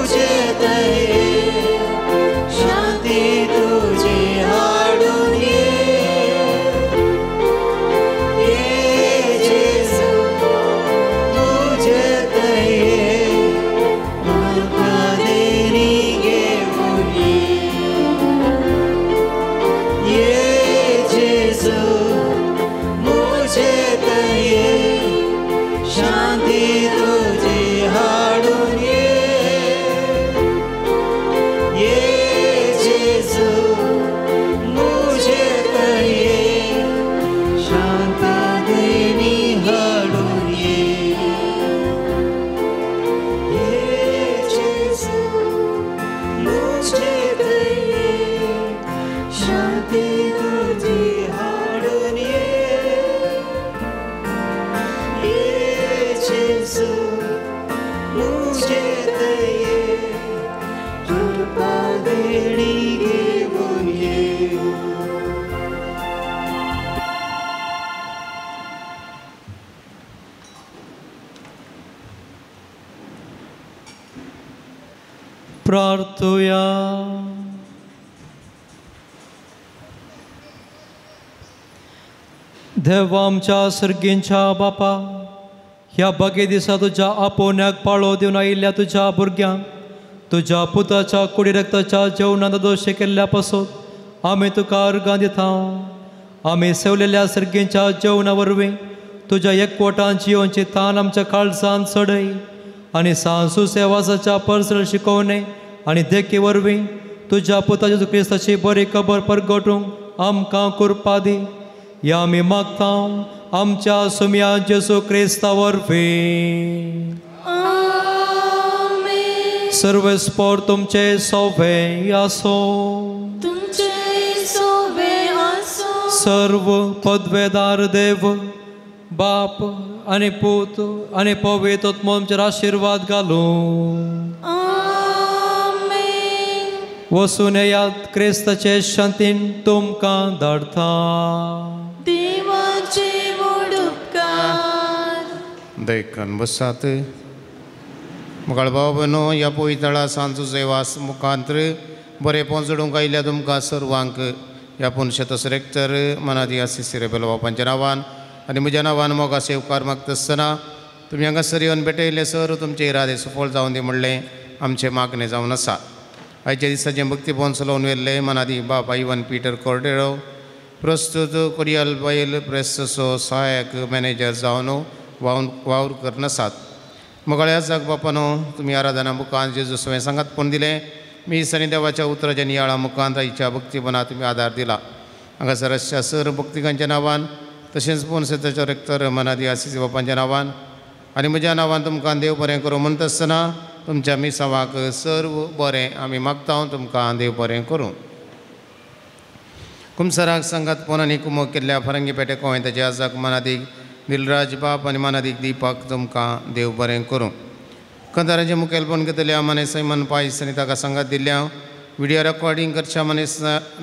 A: Yes.
H: जेजू मुझे दये कृपा देणी घेवन ये.
C: प्रार्थुया. देवा आमच्या सर्गींच्या बापा, ह्या बागे दिसा तुज्या आपोवण्याक पाळो दिवन आयिल्ल्या तुज्या भुरग्यांक तुज्या पुताच्या कुडी रक्ताच्या जेवणांत दोश केल्ल्या पासत आमी तुका अर्गां दिता. आमी सेवलेल्या सर्गींच्या जेवणा वरवीं तुज्या एकवटान जियोवची तान आमच्या काळजान चडय आनी सांसू सेवासाच्या पर्सनल शिकोवणे आनी देखी वरवीं तुज्या पुता जेजू क्रिस्ताची बरी खबर परगटूंक आमकां कृपा दी. ह्या आमी मागता आमच्या सुम्या जेजू क्रिस्ता वरवीं. सर्वेस्पोर तुमचे सोवे आसो.
B: तुमचे सोवे आसो.
C: सर्व पदवेदार देव बाप आनी पूत आनी पवित्र आत्मो आमचेर आशिर्वाद घालूं.
B: आमेन.
C: वसून येयात क्रिस्ताचे शांतीन तुमकां धाडटा.
B: देवाचे व्हड उपकार.
I: देखून बसात. मुखाळ भाव भयणो, ह्या पवितळा सांजूचे वास मुखांत्र बरें पोंचडूंक आयिल्ल्या तुमकां सर्वांक ह्या पुनशेतस रेक्टर मनादी आसिसी रेबेल बापांच्या नांवान आनी म्हज्या नांवान मोगा सेवकार मागता आसतना तुमी हांगासर येवन भेटयल्ले सर तुमचे इरादे सफळ जावन दी म्हणलें आमचें मागणें जावन आसा. आयच्या दिसाचें भक्ती चलोवन व्हेल्लें मनादी बाप आयवन पीटर कोर्डेरो प्रस्तुत कोरियल बायल प्रेसचो सहायक मॅनेजर जावन वावर करून आसात. मोगाळ्या जाग बापानो, तुमी आराधना मुखान जेजू सवें सांगात पूण दिलें मीस आनी देवाच्या उतराच्या नियाळा मुखान आयच्या भक्तीपणाक तुमी आदार दिला. हांगासर आसच्या सर भक्तिकांच्या नांवान तशेंच पोनसेताच्या रेक्टर मनादी आसिसी बापांच्या नांवान आनी म्हज्या नांवान तुमकां देव बरें करूं म्हणटा आसतना तुमच्या मिसावाक सर्व बरें आमी मागता. तुमकां देव बरें करूं. कुमसराक सांगात पोन आनी कुमोक केल्ल्या फरंगी पेटे कोवेंताचे आजाक मनादीक दिलराज बाप आनी मानादीक दीपक तुमकां देव बरें करूं. कंदारांचें मुखेलपण घेतल्या माने सैमन पायस आनी ताका सांगात दिल्ल्या विडियो रेकॉर्डिंग करच्या मनीस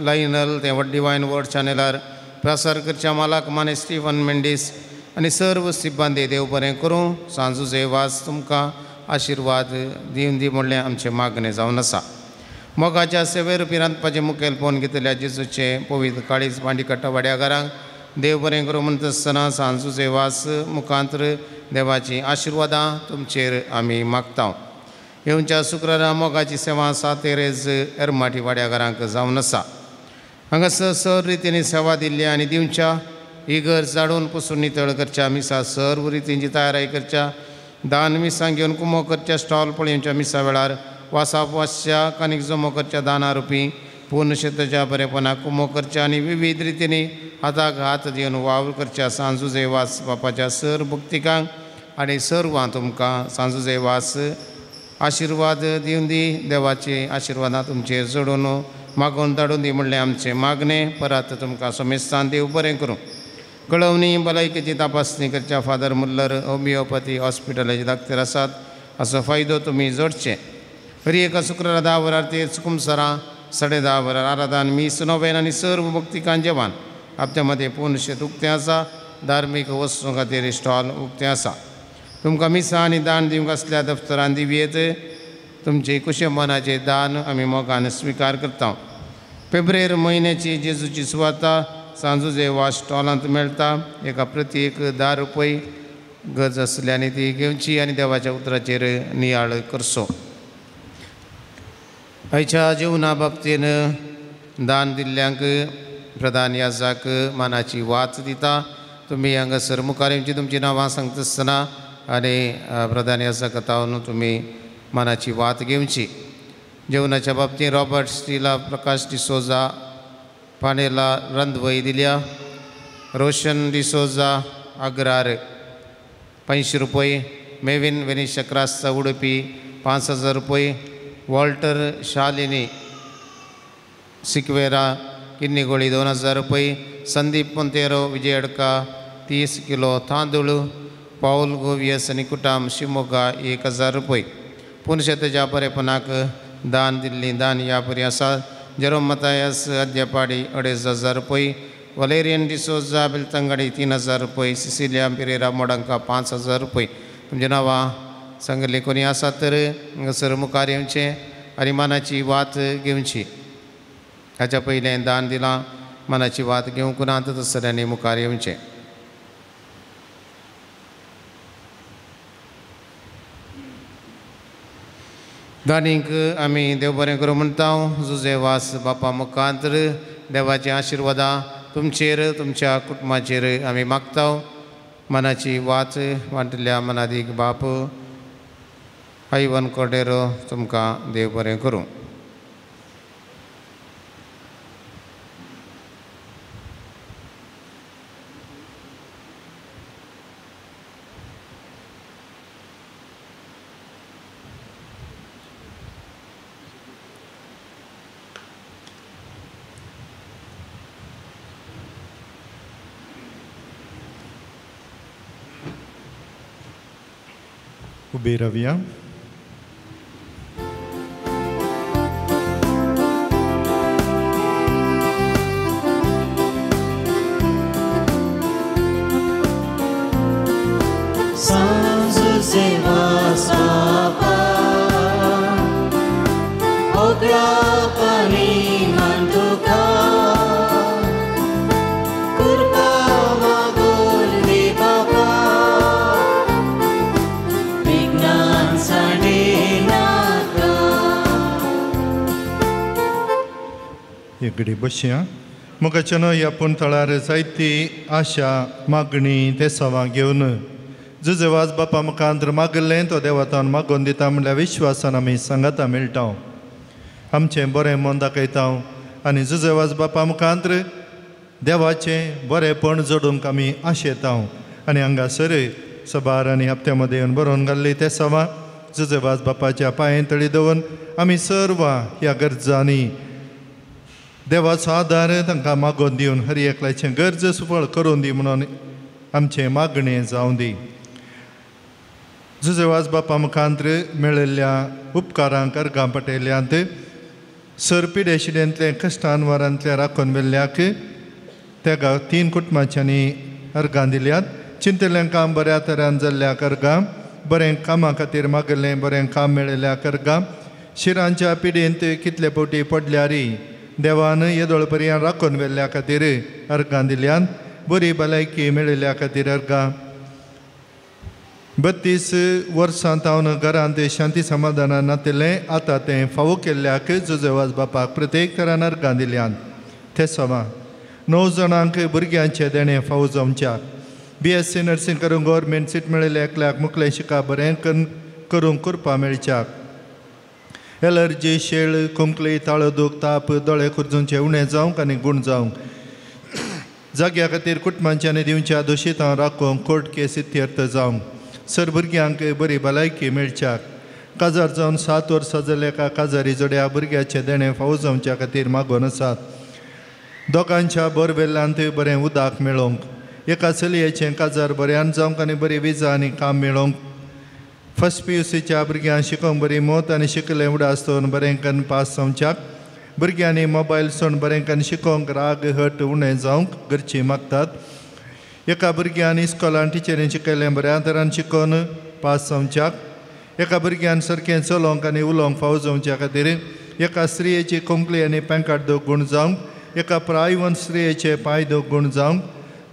I: लायनल ते वड डिवायन वर्ड चॅनलार प्रसार करच्या मालाक माने स्टीफन मेंडीस आनी सर्व सिब्बांदी देव बरें करूं. सांजूचे वास तुमकां आशिर्वाद दिवन दी म्हणलें आमचें मागणें जावन आसा. मोगाच्या सेवे रुपी रांदपाचें मुखेलपण घेतल्या जेजूचे पवित्र काळीज भांडीकट्टा वाड्याघरांक देव बरें करूं म्हणटा आसतना सांजूचे वास मुखांत्र देवाचीं आशिर्वादां तुमचेर आमी मागता. येवच्या शुक्रारा मोगाची सेवा सातेरेज एरमाटी वाड्याघरांक जावन आसा. हांगासर सर रितीन सेवा दिल्ली आनी दिवच्या इगर्ज जाडून पुसून नितळ करच्या मिसा सर्व रितींची तयारी करच्या दान मिसां घेवन कुमो करच्या स्टॉल पळोवच्या मिसा वेळार वासाप वासच्या कानीक जमो करच्या दाना रुपी पूर्ण शेताच्या बरेपणाक कुमो करच्या आनी विविध रितींनी हाताक हात दिवन वावर करच्या सांजुजे वास बापाच्या सर भक्तिकांक आनी सर्वां तुमकां सांजुजे वास आशिर्वाद दिवन दी. देवाचे आशिर्वादां तुमचेर जोडून मागोवन धाडून दी म्हणलें आमचें मागणें. परत तुमकां समेस्तान देव बरें करूं. कळवणी भलायकेची तपासणी करच्या फादर मुल्लर होमिओपॅथी हॉस्पिटलाचे डाक्टर आसात असो फायदो तुमी जोडचे. हरी एका शुक्रारा 10 वरार ते कुमसरां 10:30 वरार आराधन मीस नोवेन आनी सर्व भक्तिकां जेवण. आपल्या मदें पूर्ण शेत उक्तें आसा. धार्मीक वस्तूं खातीर स्टॉल उक्तें आसा. तुमकां मिसां आनी दान दिवंक आसल्या दफ्तरान दिवयेत. तुमचे कुशे मनाचें दान आमी मोगान स्विकार करता. फेब्रेर म्हयन्याची जेजूची सुवाता सांजुजे वास स्टॉलांत मेळटा. एका प्रति एक 10 रुपये गरज आसल्यानी ती घेवची आनी देवाच्या उतराचेर नियाळ करचो. आयच्या जेवणा बाबतीन दान दिल्ल्यांक प्रधान याजाक मानाची वाच दिता. तुमी हांगासर मुखार येवची तुमची नांवां सांगता आसतना आनी प्रधान याजाक तावन तुमी मानाची वात घेवची. जेवणाच्या बाबतींत रॉबर्ट स्टिला प्रकाश डिसोजा पानेला रंदवय दिल्या. रोशन डिसोजा आग्रार 500 रुपये. मेविन वेनिशा क्रास्ता उडुपी 5000 रुपये. वॉल्टर शालिनी सिक्वेरा किन्नीगोळी 2000 रुपये. संदीप मोंतेरो विजयडका 30 किलो तांदूळ. पाऊल गोवियस आनी कुटाम शिमोगा 1000 रुपये. पुनशेताच्या बरेपणाक दान दिल्ली दान ह्या परी आसा. जेरोम मतायस अद्यापाडी 2500 रुपये, वलेरियन डिसोजा बेलतंगाडी 3000 रुपये, सिसिलिया पिरेरा मोडंका 5000 रुपये. तुमच्या नांवां सांगिल्ली कोणी आसा तर हांगासर मुखार येवचें आनी मानाची वात घेवची. हाच्या पयलें दान दिलां मनाची वात घेवंक ना तसल्यांनी मुखार येवचें. दानीक आमी देव बरें करूं म्हणटा. जुजे वास बापा मुखांतर देवाची आशिर्वादां तुमचेर तुमच्या कुटुंबाचेर आमी मागता. मनाची वात वांटिल्ल्या मनादीक बाप आयवन कोडेरो तुमकां देव बरें करूं.
J: उबे रावया. एकडे बसया. मोगाच्यानो ह्या पुणतळार जायती आशा मागणी तेसावां घेवन जुजे वाज बापा मुखांत मागलें तो देवातान मागोवन दिता म्हणल्यार विश्वासान आमी सांगाता मेळटा. आमचें बरें मन दाखयता आनी जुजे वाज बापा मुखांत देवाचें बरेंपण जोडूंक आमी आशेता. आनी हांगासर सबार आनी हप्त्या मदें येवन बरोवन घाल्ली तेसावां जुजे वाज बापाच्या पांये तळी दवरून आमी सर्व ह्या गरजांनी देवाचो आदार तांकां मागोवन दिवन हर एकल्याचें गरज सुफळ करून दी म्हणून आमचें मागणें जावं दी. जुजे वाज बापा मुखांत मेळिल्ल्या उपकारांक अर्गां पटयल्यांत सर पिडेशिडेंतले कश्टानवारांतले राखून व्हेल्ल्याक त्या 3 कुटुंबाच्यांनी अर्गां दिल्यात. चिंतिल्लें काम बऱ्या तरान जाल्ल्याक अर्गां, बरें कामा खातीर मागिल्लें बरें काम मेळिल्ल्याक अर्गां, शिरांच्या पिडेंत कितले फावटी पडल्यारय देवान येदोळ पर्यंत राखून व्हेल्ल्या खातीर अर्गां दिल्यान, बरी भलायकी मेळिल्ल्या खातीर अर्गां, 32 वर्सां तावन घरांत शांती समाधानान नातिल्लें आतां तें फावो केल्ल्याक जुजे वाज बापाक प्रत्येक तरान अर्गां दिल्यान. ते सवा 9 जाणांक भुरग्यांचें देणें फावो जावच्याक, BSc nursing करूंक गव्हर्मेंट सीट मेळिल्लें एकल्याक मुखलें शिका बरें करूंक कृपा मेळच्याक, एलर्जी शेळ खोंकली ताळो दूख ताप दोळे खुर्जूंचे उणें जावंक आनी गूण जावंक, जाग्या खातीर कुटुंबांच्यांनी दिवच्या दोशितां राखूंक कोर्ट केस इत्यर्थ जावंक, सर भुरग्यांक बरी भलायकी मेळच्याक, काजार जावन 7 वर्सां जाल्ल्या एका काजारी जोड्या भुरग्याचें देणें फावो जावच्या खातीर मागोवन आसात. दोगांच्या बोरवेलांत बरें उदक मेळोवंक, एका चलयेचें काजार बऱ्यान जावंक आनी बरी विजा आनी काम मेळोवंक, फर्स्ट PUCच्या भुरग्यांक शिकोवंक बरी मत आनी शिकलें उडास दवरून बरें कन्न पास जावच्याक, भुरग्यांनी मोबायल सोडून बरें कन्न शिकोवंक राग हट उणें जावंक गरची मागतात. एका भुरग्यान इस्कॉलान टिचरीन शिकयलें बऱ्या तरान शिकोवन पास जावच्याक, एका भुरग्यान सारकें चलोवंक आनी उलोवंक फावो जावच्या खातीर, एका स्त्रियेची खोंकली आनी पेंकाट दोग गूण जावंक, एका प्रायवन स्त्रियेचे पांय दोग गूण जावंक,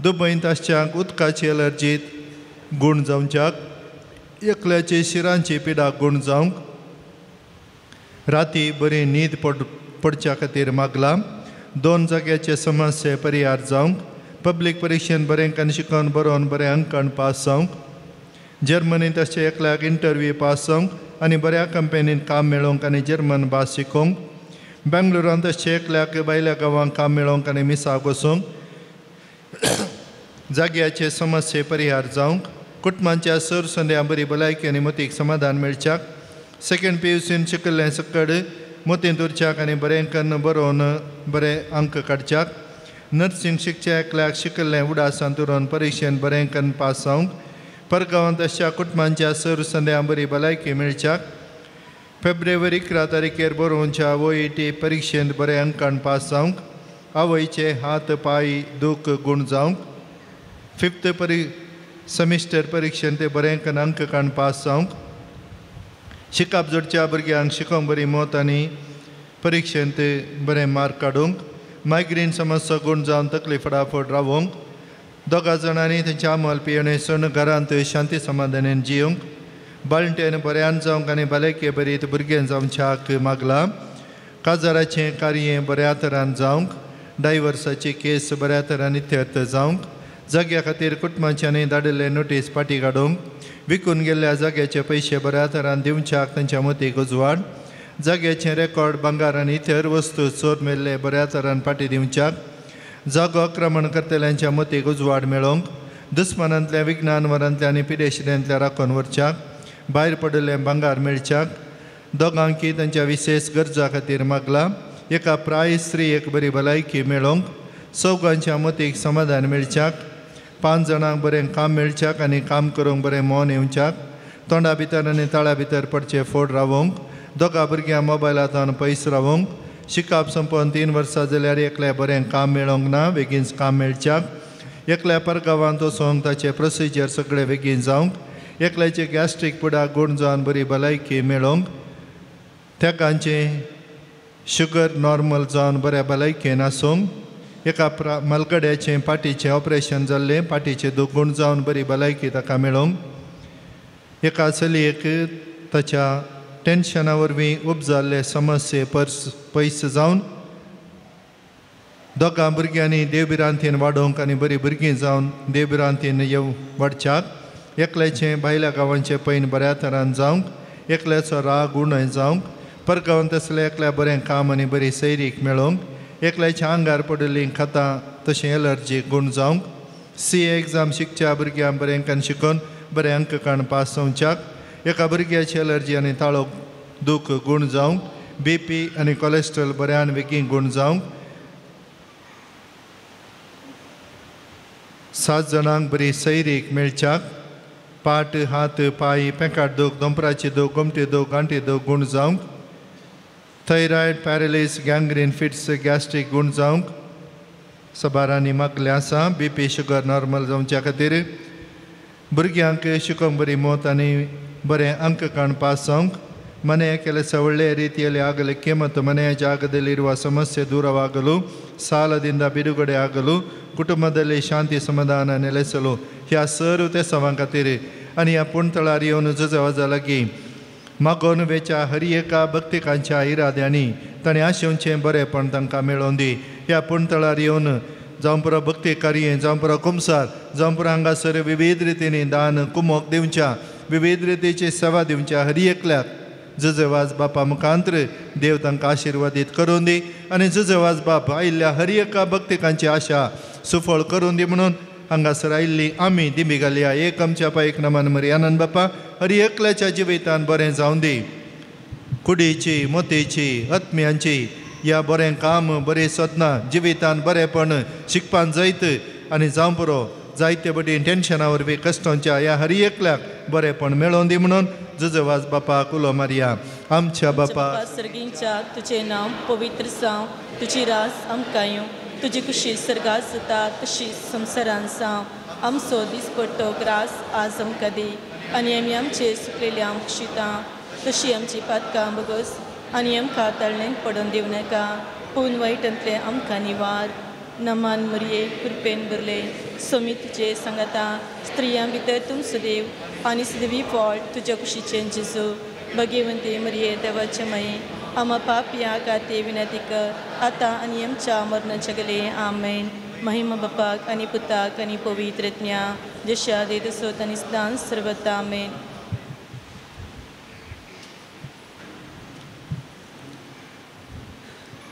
J: दुबयंत आसच्यांक उदकाची एलर्जीत गूण जावच्याक, एकल्याची शिरांची पिडा गूण जावंक, राती बरी न्हीद पडच्या खातीर मागलां, 2 जाग्याचे समस्ये परिहार जावंक, पब्लीक परिक्षेन बरें कन्न शिकोवन बरोवन बरें अंकण पास जावंक, जर्मनींत अशें एकल्याक इंटरव्यू पास जावंक आनी बऱ्या कंपनीन काम मेळोवंक आनी जर्मन भास शिकोवंक, बेंगलोरांत अशें एकल्याक भायल्या गांवांक काम मेळोवंक आनी मिसाक वचूंक, जाग्याचे समस्ये परिहार जावंक, कुटुंबांच्या सर संद्या बरी भलायकी आनी मतीक समाधान मेळच्याक, सेकंड PUCन शिकल्लें सकड मतींत उरच्याक आनी बरें कन्न बरोवन बरे अंक काडच्याक, नर्सिंग शिकच्या एकल्याक शिकल्लें उडासान उरोवन परिक्षेन बरें कन्न पास जावंक, परगांवांत आसच्या कुटुंबांच्या सर संद्या बरी भलायकी मेळच्याक फेब्रुवारी 11 तारखेर बरोवच्या OET परिक्षेंत बरे अंकान पास जावंक आवयचे हात पांय दूख गूण जावंक 5th semester परिक्षेंत बरे अंक काण पास जावंक शिकप जोडच्या भुरग्यांक शिकोवंक बरी मत आनी परिक्षेंत बरे मार्क काडूंक मायग्रेन समस्या गूण जावन तकली फटाफट रावोंक दोगा जाणांनी तेंच्या अमल पियेणे सण घरांत शांती समाधानान जियोंक बाळंटेन बऱ्यान जावंक आनी भलायके बरीत भुरगें जावच्याक मागलां काजाराचें कार्य बऱ्या तरान जावंक डायवर्साची केस बऱ्या तरान इत्यर्थ जावंक जाग्या खातीर कुटुंबांच्यांनी धाडिल्ले नोटीस फाटीं काडूंक विकून गेल्ल्या जाग्याचे पयशे बऱ्या तरान दिवच्याक तांच्या मतीक उजवाड जाग्याचें रेकॉर्ड भांगार आनी इतर वस्तू चोर मेल्ले बऱ्या तरान फाटीं दिवच्याक जागो आक्रमण करतल्यांच्या मतीक उजवाड मेळोवंक दुस्मानांतल्या विज्ञानवरांतल्या आनी पिडेशिल्ल्यांतल्या राखून व्हरच्याक भायर पडिल्लें भांगार मेळच्याक दोगांकी तांच्या विशेश गरजा खातीर मागलां एका प्राय स्त्रियेक बरी भलायकी मेळोवंक चौगांच्या मतीक समाधान मेळच्याक 5 जाणांक बरें काम मेळच्याक आनी काम करूंक बरें मन येवच्याक तोंडा भितर आनी ताळ्या भितर पडचें फोड रावोवंक दोगा भुरग्यां मोबायलांतल्यान पयस रावोवंक शिकप संपोवन 3 वर्सां जाल्यार एकल्या बरें काम मेळोवंक ना बेगीन काम मेळच्याक एकल्या परगांवांत वचोंक ताचें प्रोसिजर सगळें बेगीन जावंक एकल्याचे गॅस्ट्रीक पुडाक गूण जावन बरी भलायकी मेळोवंक तेगांचें शुगर नॉर्मल जावन बऱ्या भलायकेन आसूंक एका मालगड्याचें पाटीचें ऑपरेशन जाल्लें पाटीचें दूख गूण जावन बरी भलायकी ताका मेळोवंक एका चलयेक ताच्या टेन्शना वरवीं उपजाल्ले समस्ये पयस जावन दोगां भुरग्यांनी देवभिरांतीन वाडोवंक आनी बरीं भुरगीं जावन देवभिरांतीन येव वाडच्याक एकल्याचें भायल्या गांवांचें पैन बऱ्या तरान जावंक एकल्याचो राग उणो जावंक परगांवांत आसलें एकल्या बरें काम आनी बरी सैरीक मेळोवंक एकल्याच्या आंगार पडिल्लीं खतां तशें एलर्जी गूण जावंक CA exam शिकच्या भुरग्यांक बरें अंकान शिकोवन बरें अंक काण पास जावच्याक एका भुरग्याची एलर्जी आनी ताळो दूख गूण जावंक BP आनी कोलेस्ट्रॉल बऱ्यान बेगीन गूण जावंक 7 जाणांक बरी सैरीक मेळच्याक पाट हात पांय पेंकाट दूख दोंपराची दूख गोमटी दूख गांठी दूख गूण जावंक thyroid paralysis gangrene fits gastric गूण जावंक सबारांनी मागलें आसा BP sugar normal जावच्या खातीर भुरग्यांक शिकोवंक बरी मत आनी बरें अंक काण पास जावंक ಮನೆಯ ಕೆಲಸ ಒಳ್ಳೆಯ ರೀತಿಯಲ್ಲಿ ಆಗಲಿಕ್ಕೆ ಮತ್ತು ಮನೆಯ ಜಾಗದಲ್ಲಿರುವ ಸಮಸ್ಯೆ ದೂರವಾಗಲು, ಸಾಲದಿಂದ ಬಿಡುಗಡೆ ಆಗಲು, ಕುಟುಂಬದಲ್ಲಿ ಶಾಂತಿ ಸಮಾಧಾನ ನೆಲೆಸಲು ह्या सर्व ते सवां खातीर आनी ह्या पूणतळार येवन जुजवाजा लागीं मागोवन वेच्या हर एका भक्तिकांच्या इराद्यांनी ताणें आशेवचें बरेंपण तांकां मेळोवन दी. ह्या पूणतळार येवन जावं पुरो भक्ती कार्य, जावं पुरो कुमसार, जावं पुरो हांगासर विविध रितींनी दान कुमोक दिवच्या, विविध रितीची सेवा दिवच्या हर एकल्याक जुजेवाज बापा मुखांत्र देव तांकां आशिर्वादीत करून दी आनी जुजेवाज बाप आयिल्ल्या हर एका भक्तिकांची आशा सुफळ करून दी म्हणून हांगासर आयिल्ली आमी दिमी घालया. एक आमच्या पायक नमन मरियानंद बापा हर एकल्याच्या जिवितान बरें जावन दी. कुडीची, मोतीची, आत्म्यांची ह्या बरें काम, बरें सदना जिवितान बरेंपण शिकपान जैत आनी जावं पुरो जायते बटी टेन्शना वरवीं कश्टांच्या ह्या हर एकल्याक बरेंपण मेळोवन दी म्हणून जुजेवाज बापा उलो मारया. आमच्या बापा
K: सर्गींच्या तुजें नांव पवित्र जावं, तुजी रास आमकां येवं, तुजी खुशी सर्गात जाता तशी संवसारान जावं. आमचो दिसपट्टो ग्रास आज आमकां दी आनी आमी आमचे सुकलेले आमकां शिता तशी आमची पातकां बगस आनी आमकां ताळणेक पडोवन दिवं नाका, पूण वायटांतलें आमकां निवार. नमान मरये कृपेन भरले सोमी तुजे सांगाता, स्त्रियां भितर तूं सदैव आनी सदैवी फळ तुज्या कुशीचें जेजू. भगवंती मरये देवाचे माये आमा पापया खातीर विनंती कर आतां आनी आमच्या मरणाच्या गले. आमेन. महिमा बापाक आनी पुताक आनी पवित्र आत्म्या, जशा आदी तसोच आनी सदांच सर्वता. आमेन.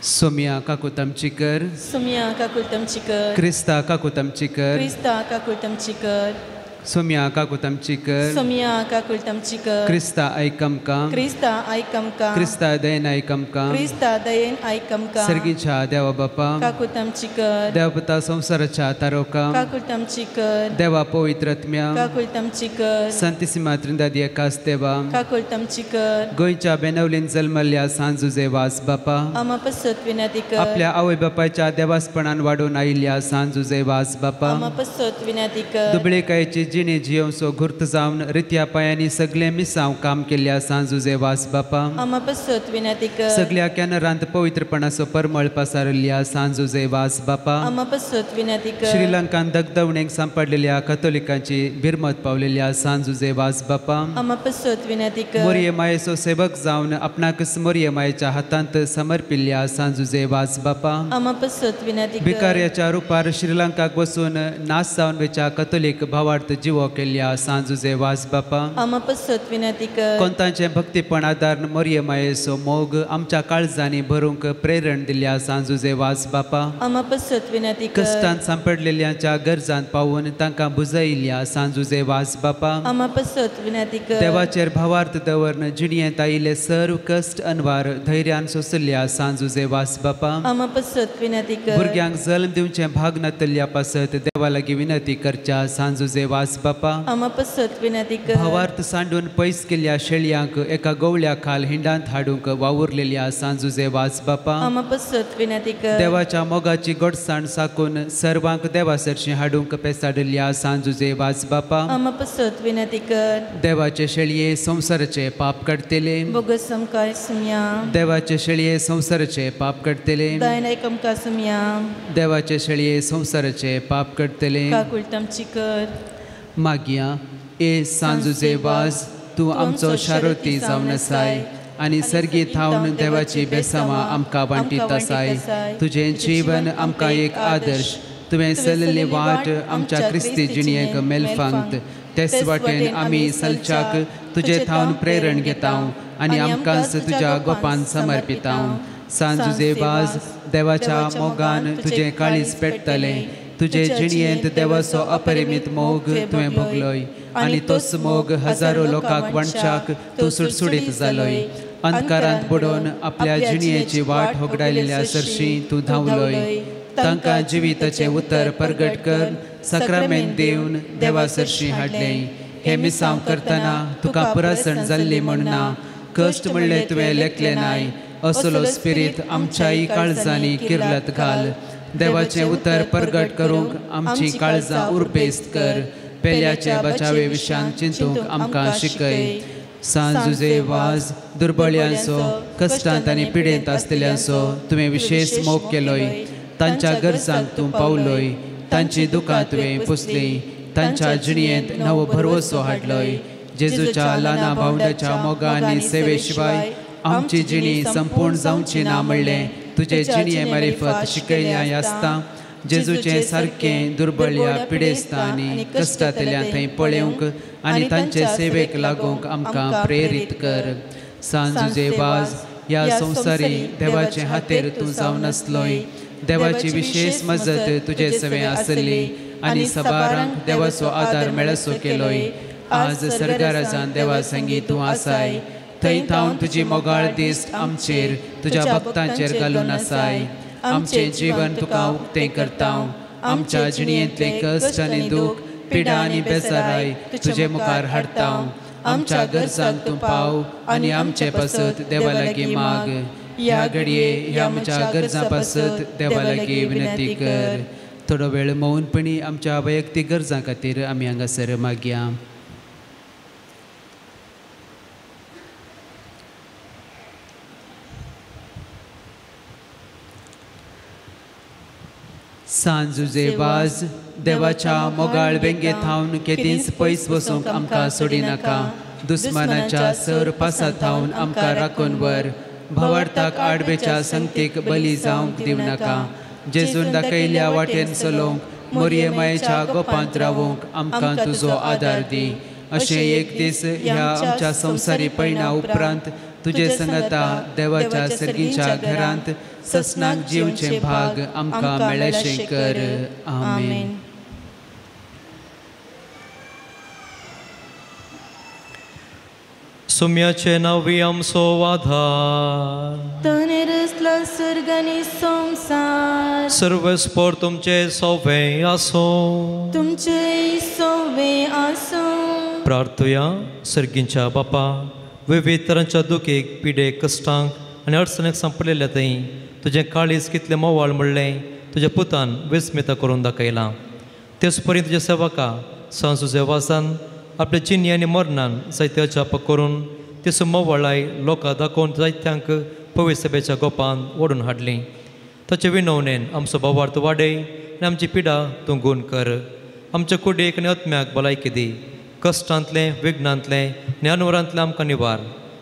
F: सोमिया काकुतमची कर,
K: सोमिया काकुतमची कर,
F: क्रिस्ता काकुतमची कर,
K: क्रिस्ता काकुतमची कर.
F: सोम्या काकूत आमची कर,
K: सोम्या काकूत आमची कर।
F: क्रिस्ता आयक आमकां,
K: क्रिस्ता आयक आमकां।
F: क्रिस्ता दयेन आयक आमकां,
K: क्रिस्ता दयेन आयक आमकां।
F: सर्गीच्या देवा बापा
K: काकूत आमची कर,
F: देवपुता संवसाराच्या तारोका
K: काकूत आमची कर,
F: देवा पवित्र आत्म्या
K: काकूत आमची कर,
F: संतिसिमा त्रिंदादी एकाच देवा
K: काकूत आमची कर।
F: गोंयच्या बेनवलीन जल्मल्ल्या सांजुजे वास बापा
K: आमा पसत विनंती कर,
F: आपल्या आवय बापायच्या देवासपणान वाडून आयिल्ल्या सांजुजे वास बापा
K: आमा पसत विनंती कर।
F: दुबळेकायेची जिणे जियोवचो घुर्त जावन रित्या पांयांनी सगळे मिसांव काम केल्ल्या सांजुजे वास बापा
K: आमा पसत विनंती कर।
F: सगळ्या कॅनरांत पवित्रपणाचो परमळ पसारिल्ल्या सांजुजे वास बापा
K: आमा पसत विनंती कर।
F: श्रीलंकान दगदवणेक सांपडलेल्या कथोलिकांची भिरमत पावलेल्या सांजुजे वास बापा
K: आमा पसत विनंती कर।
F: मोरये मायेचो सेवक जावन आपणाकच मोरये मायेच्या हातांत समर्पिल्ल्या सांजुजे वास बापा
K: आमा पसत विनंती कर।
F: भिकार्याच्या रुपार श्रीलंकाक वचून नाश जावन वेच्या कथोलीक भावार्थ जिवो केल्ल्या सांजुजे वास बापा
K: आमा पसत विनंती कर।
F: कोंतांचें भक्तीपण आदार मोरये मायेचो मोग आमच्या काळजांनी भरूंक प्रेरण दिल्ल्या सांजुजे वास बापा
K: आमा पसत विनंती कर।
F: कश्टांत सांपडलेल्यांच्या गरजांत पावून तांकां बुजयिल्ल्या सांजुजे वास बापा
K: आमा पसत विनंती कर।
F: देवाचेर भावार्थ दवरन जिणयेंत आयिल्ले सर्व कश्ट अनवार धैर्यान सोंसल्ल्या सांजुजे वास बापा
K: आमा पसत विनंती कर।
F: भुरग्यांक जल्म दिवचें भाग नातल्ल्या पासत देवा लागीं विनंती करच्या सांजुजे वास बापा
K: आमा पसत विनंती कर।
F: भावार्थ सांडून पयस केल्ल्या शेळयांक एका गवळ्या खाल हिंडांत हाडूंक वावुरलेल्या सांजुजे वास बापा
K: आमा पसत विनंती कर।
F: देवाच्या मोगाची गोडसाण साकून सर्वांक देवा सरशी हाडूंक पेसाडिल्ल्या सांजुजे वास बापा
K: आमा पसत विनंती कर।
F: देवाचे शेळये संवसाराचे पाप काडटले
K: बोगस आमकां सुम्या,
F: देवाचे शेळये संवसाराचे पाप काडटले
K: दयेन आयक आमकां सुम्या,
F: देवाचे शेळये संवसाराचे पाप काडटले
K: काकूत आमची कर।
F: मागया ए सांजुजे वास तूं आमचो शारोती जावन आसाय आनी सर्गी थावन देवाची बेसांवां आमकां वांटीत आसाय। तुजें जीवन आमकां एक आदर्श, तुवें चलयल्ली वाट आमच्या क्रिस्ती जिणयेक मेलफांत, तेच वाटेन आमी चलच्याक तुजे थावन प्रेरण घेता आनी आमकांच तुज्या गोपान समर्पिता। सांजुजे वास देवाच्या मोगान तुजें काळीज पेट्टलें, तुजे जिणयेंत देवाचो अपरिमीत मोग तुवें भोगलोय आनी तोच मोग हजारो लोकांक वांटच्याक तूं सुडसुडीत जालोय। अंधकारांत बुडोवन आपल्या जिणयेची वाट होगडायलेल्या सरशी तूं धांवलोय, तांकां जिविताचें उतर परगट कर साक्रामेंत दिवन देवा सरशी हाडलें। हें मिसांव करतना तुका पुरासण जाल्ली म्हूण ना, कश्ट म्हणलें तुवें लेखलें नाय, असलो स्पिरीत आमच्याय काळजांनी किर्लत घाल। देवाचें उतर परगट करूंक आमची काळजां उर्बेस्त कर, पेल्याचे बचावे विशयान चिंतूंक आमकां शिकय। सांजुजे वास दुर्बळ्यांचो कश्टांत आनी पिडेंत आसलेल्यांचो तुवें विशेश मोग केलोय, तांच्या गरजांक तूं पावलोय, तांची दुकां तुवें पुसलीं, तांच्या जिणयेंत नवो भरवसो हाडलोय। जेजूच्या ल्हाना भावंडाच्या मोगा आनी सेवे शिवाय आमची जिणी संपूर्ण जावची ना म्हणलें तुजे जिणये मारिफत शिकयल्या आसता। जेजूचें सारकें दुर्बळ्या पिडेस्तां आनी कश्टांतल्या थंय पळोवंक आनी तांचे सेवेक लागूंक आमकां प्रेरीत कर। सांजुजे वास ह्या संवसारी देवाचे हातेर तूं जावन आसलोय, देवाची विशेश मजत तुजे सवें आसली आनी सबारांक देवाचो आदार मेळसो केलोय। आज सर्गाराजान देवा संगी तूं आसाय, थंय थावन तुजी मोगाळ दिश्ट आमचेर तुज्या भक्तांचेर घालून आसाय। आमचें जीवन तुका उक्तें करता, आमच्या जिणयेंतलें कश्ट आनी दूख पिडा आनी बेजाराय तुजे मुखार हाडता। आमच्या गरजांक तूं पाव आनी आमचे पासत देवा लागीं माग। ह्या घडये ह्या आमच्या गरजां पासत देवा लागीं विनंती कर। थोडो वेळ मौनपणी आमच्या वैयक्तीक गरजां खातीर आमी हांगासर मागया। सांजुजे वाज देवाच्या मोगाळ वेंगे थावन केदींच पयस वचूंक आमकां सोडिनाका, दुस्मानाच्या सर पासा थावन आमकां राखून व्हर, भावार्थाक आडवेच्या संगतीक बली जावंक दिवनाका। जेजून दाखयल्ल्या वाटेन चलोवंक मोरये मायेच्या गोपांत रावूंक आमकां तुजो आदार दी। अशें एक दीस ह्या आमच्या संवसारी पयणा उपरांत तुजे संगता देवाच्या सर्गीच्या घरांत ससनाक जिवचें भाग आमकां मेळशें कर। आमेन।
C: सुम्याचे नांवी आमचो आधार
K: ताणें रचला सर्ग आनी संवसार.
C: सर्वेस्पर तुमचे सोवे आसूं.
K: तुमचे सोवे आसूं.
C: प्रार्थुया. सर्गींच्या बापा, विविध तरांच्या दुखीक, पिडेक, कश्टांक आनी अडचणीक सांपडलेल्या थंय तुजें काळीज कितलें मोवाळ म्हणलें तुज्या पुतान विस्मिता करून दाखयलां. तेच परी तुज्या सेवका सांजुजे वासान आपल्या जिन्नी आनी मरणान जायते अजाप करून तेचो मोवाळाय लोकां दाखोवन जायत्यांक पवित्र सभेच्या गोपान ओडून हाडली. ताचे विनवणेन आमचो भावार्थ वाडय आनी आमची पिडा तूं गूण कर. आमच्या कुडीक आनी आत्म्याक भलायकी दी. कश्टांतलें, विघ्नांतलें आनी अनवरांतलें आमकां निवार.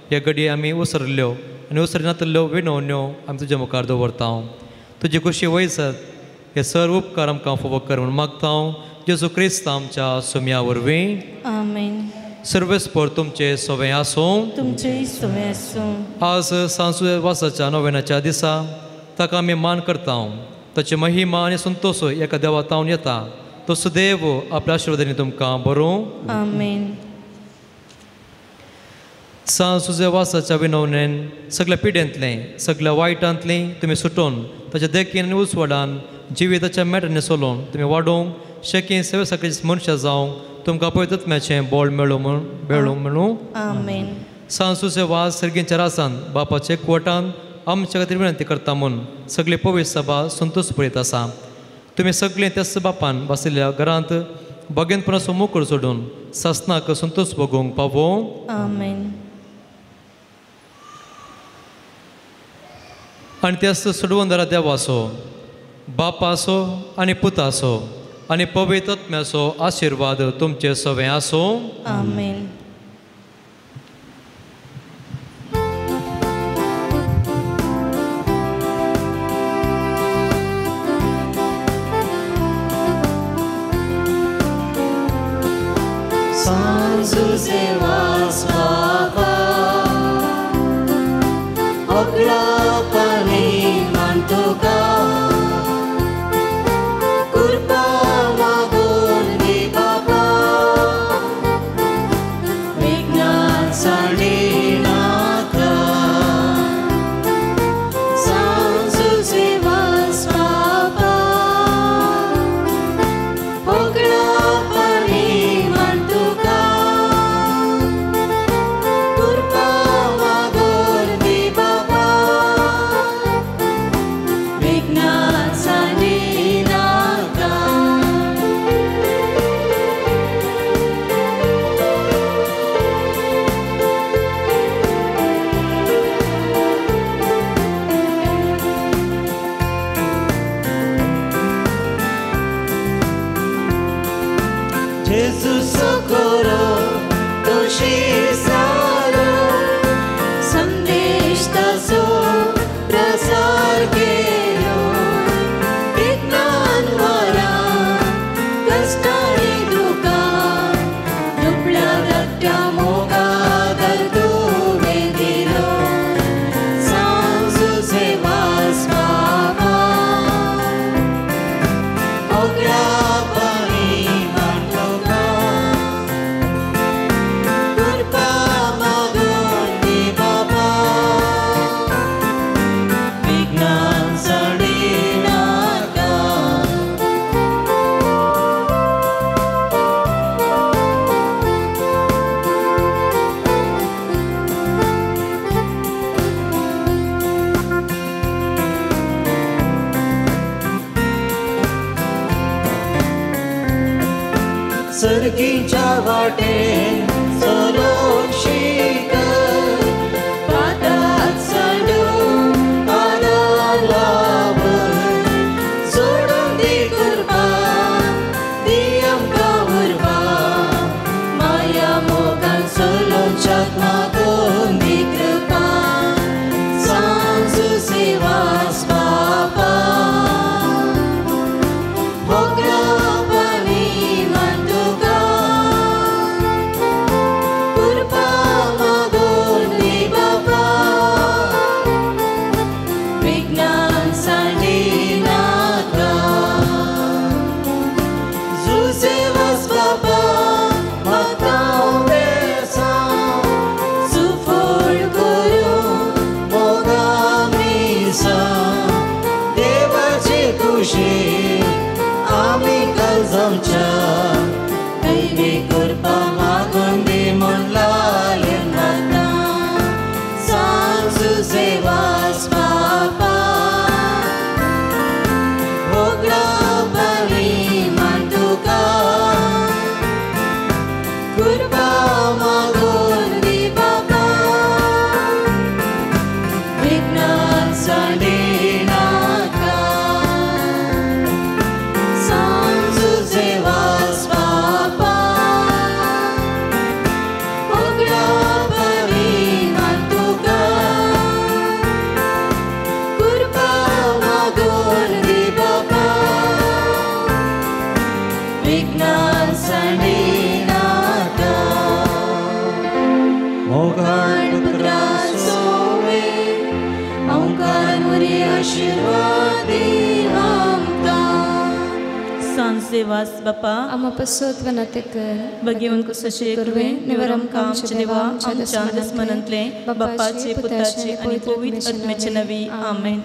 C: ह्या घडये आमी उसरल्ल्यो आनी उसरनातल्ल्यो विनवण्यो आमी तुज्या मुखार दवरता. तुजी खुशी वयसत हे सर्व उपकार आमकां फावो कर म्हूण मागता जेजू क्रिस्त आमच्या सुम्या वरवीं.
K: आमेन.
C: सर्वेस्पर तुमचे सोवे आसूं.
K: तुमचे सोवे आसूं.
C: आज सांसू वासाच्या नोवेनाच्या दिसा ताका आमी मान करता. ताची महिमा आनी संतोश एका देवा तावन येता. तो सुदैव आपल्या आशिर्वादांनी तुमकां बरों.
K: आमेन.
C: सांसुजे वासाच्या विनवणेन सगळ्या पिड्यांतलें, सगळ्या वायटांतलें तुमी सुटोवन ताच्या देखीन आनी उजवाडान जिविताच्या मेटांनी चलोवन तुमी वाडोवंक शेकी सेवे सगळीं मनशां जावंक तुमकां पवित्र बळ मेळूं म्हूण मेळूं म्हणून.
K: आमेन.
C: सांसुचे वास सर्गींच्या रासान बापाचे कोटान आमच्या खातीर विनंती करता म्हूण सगळे पवित्र सभा संतोश पळयत आसा. तुमी सगळें त्याच बापान बसलेल्या घरांत भगेनपणाचो मोकळ सोडून सासनाक संतोश भोगूंक पावो.
K: आमेन.
C: आनी त्याच सोडवंदरा देवाचो, बापाचो आनी पुताचो आनी पवित्र आत्म्याचो आशिर्वाद तुमचे सवे आसूं.
K: आमेन.
H: सांजुजे वास बाबा होगळापानी मान तुका कृपा मागून दी बाबा विज्ञान सांडिनाका. सांजुजे वास बाबा होगळापानी मान तुका कृपा मागून दी बाबा विज्ञान सांडिनाका. Gesù socorro, doshi saro, sandesh taso prasar kelo, vignan vara, kastani duka, dupla dakta moga dardu vedilo, sanzu se vas baba, ogra pani mantoka, कृपा मागून दी बाबा विज्ञान सांडिनाका. सर्गीच्या वाटेन चलोवंक शिक, पाटात सांडून आदार लावन, सोडून दी कृपा दी आमकां उर्बा, माया मोगान चलोवच्याक मागून दी कृपा. सांजुजे वास बाबा होगळापानी मान तुका कृपा मागून दी बाबा विज्ञान सांडिनाका. जुजे वास बाबा मागता बेसांव, कृपा मागून दी म्हूण लालेन मागता सांग जुजेवास बापा होगडा बली मान तुका कृपा मागून दी बापा विघ्नान सांडिनाका सांग जुजेवास बापा होगडा बली मान तुका कृपा मागून दी बापा विघ्नान सांडिनाका मोगान पुत्रा सोवे ओंकार मुरी आशीर्वादी आमकां
K: सांजेवास बापा
B: आमा पसोत वनाते कर
K: भगवंत कुसचे कुर्वे निवर आमकां आमच्या देवा आमच्या दुस्मनांतले बापाचे पुताचे आनी पवित्र आत्म्याचे नवी आमेन.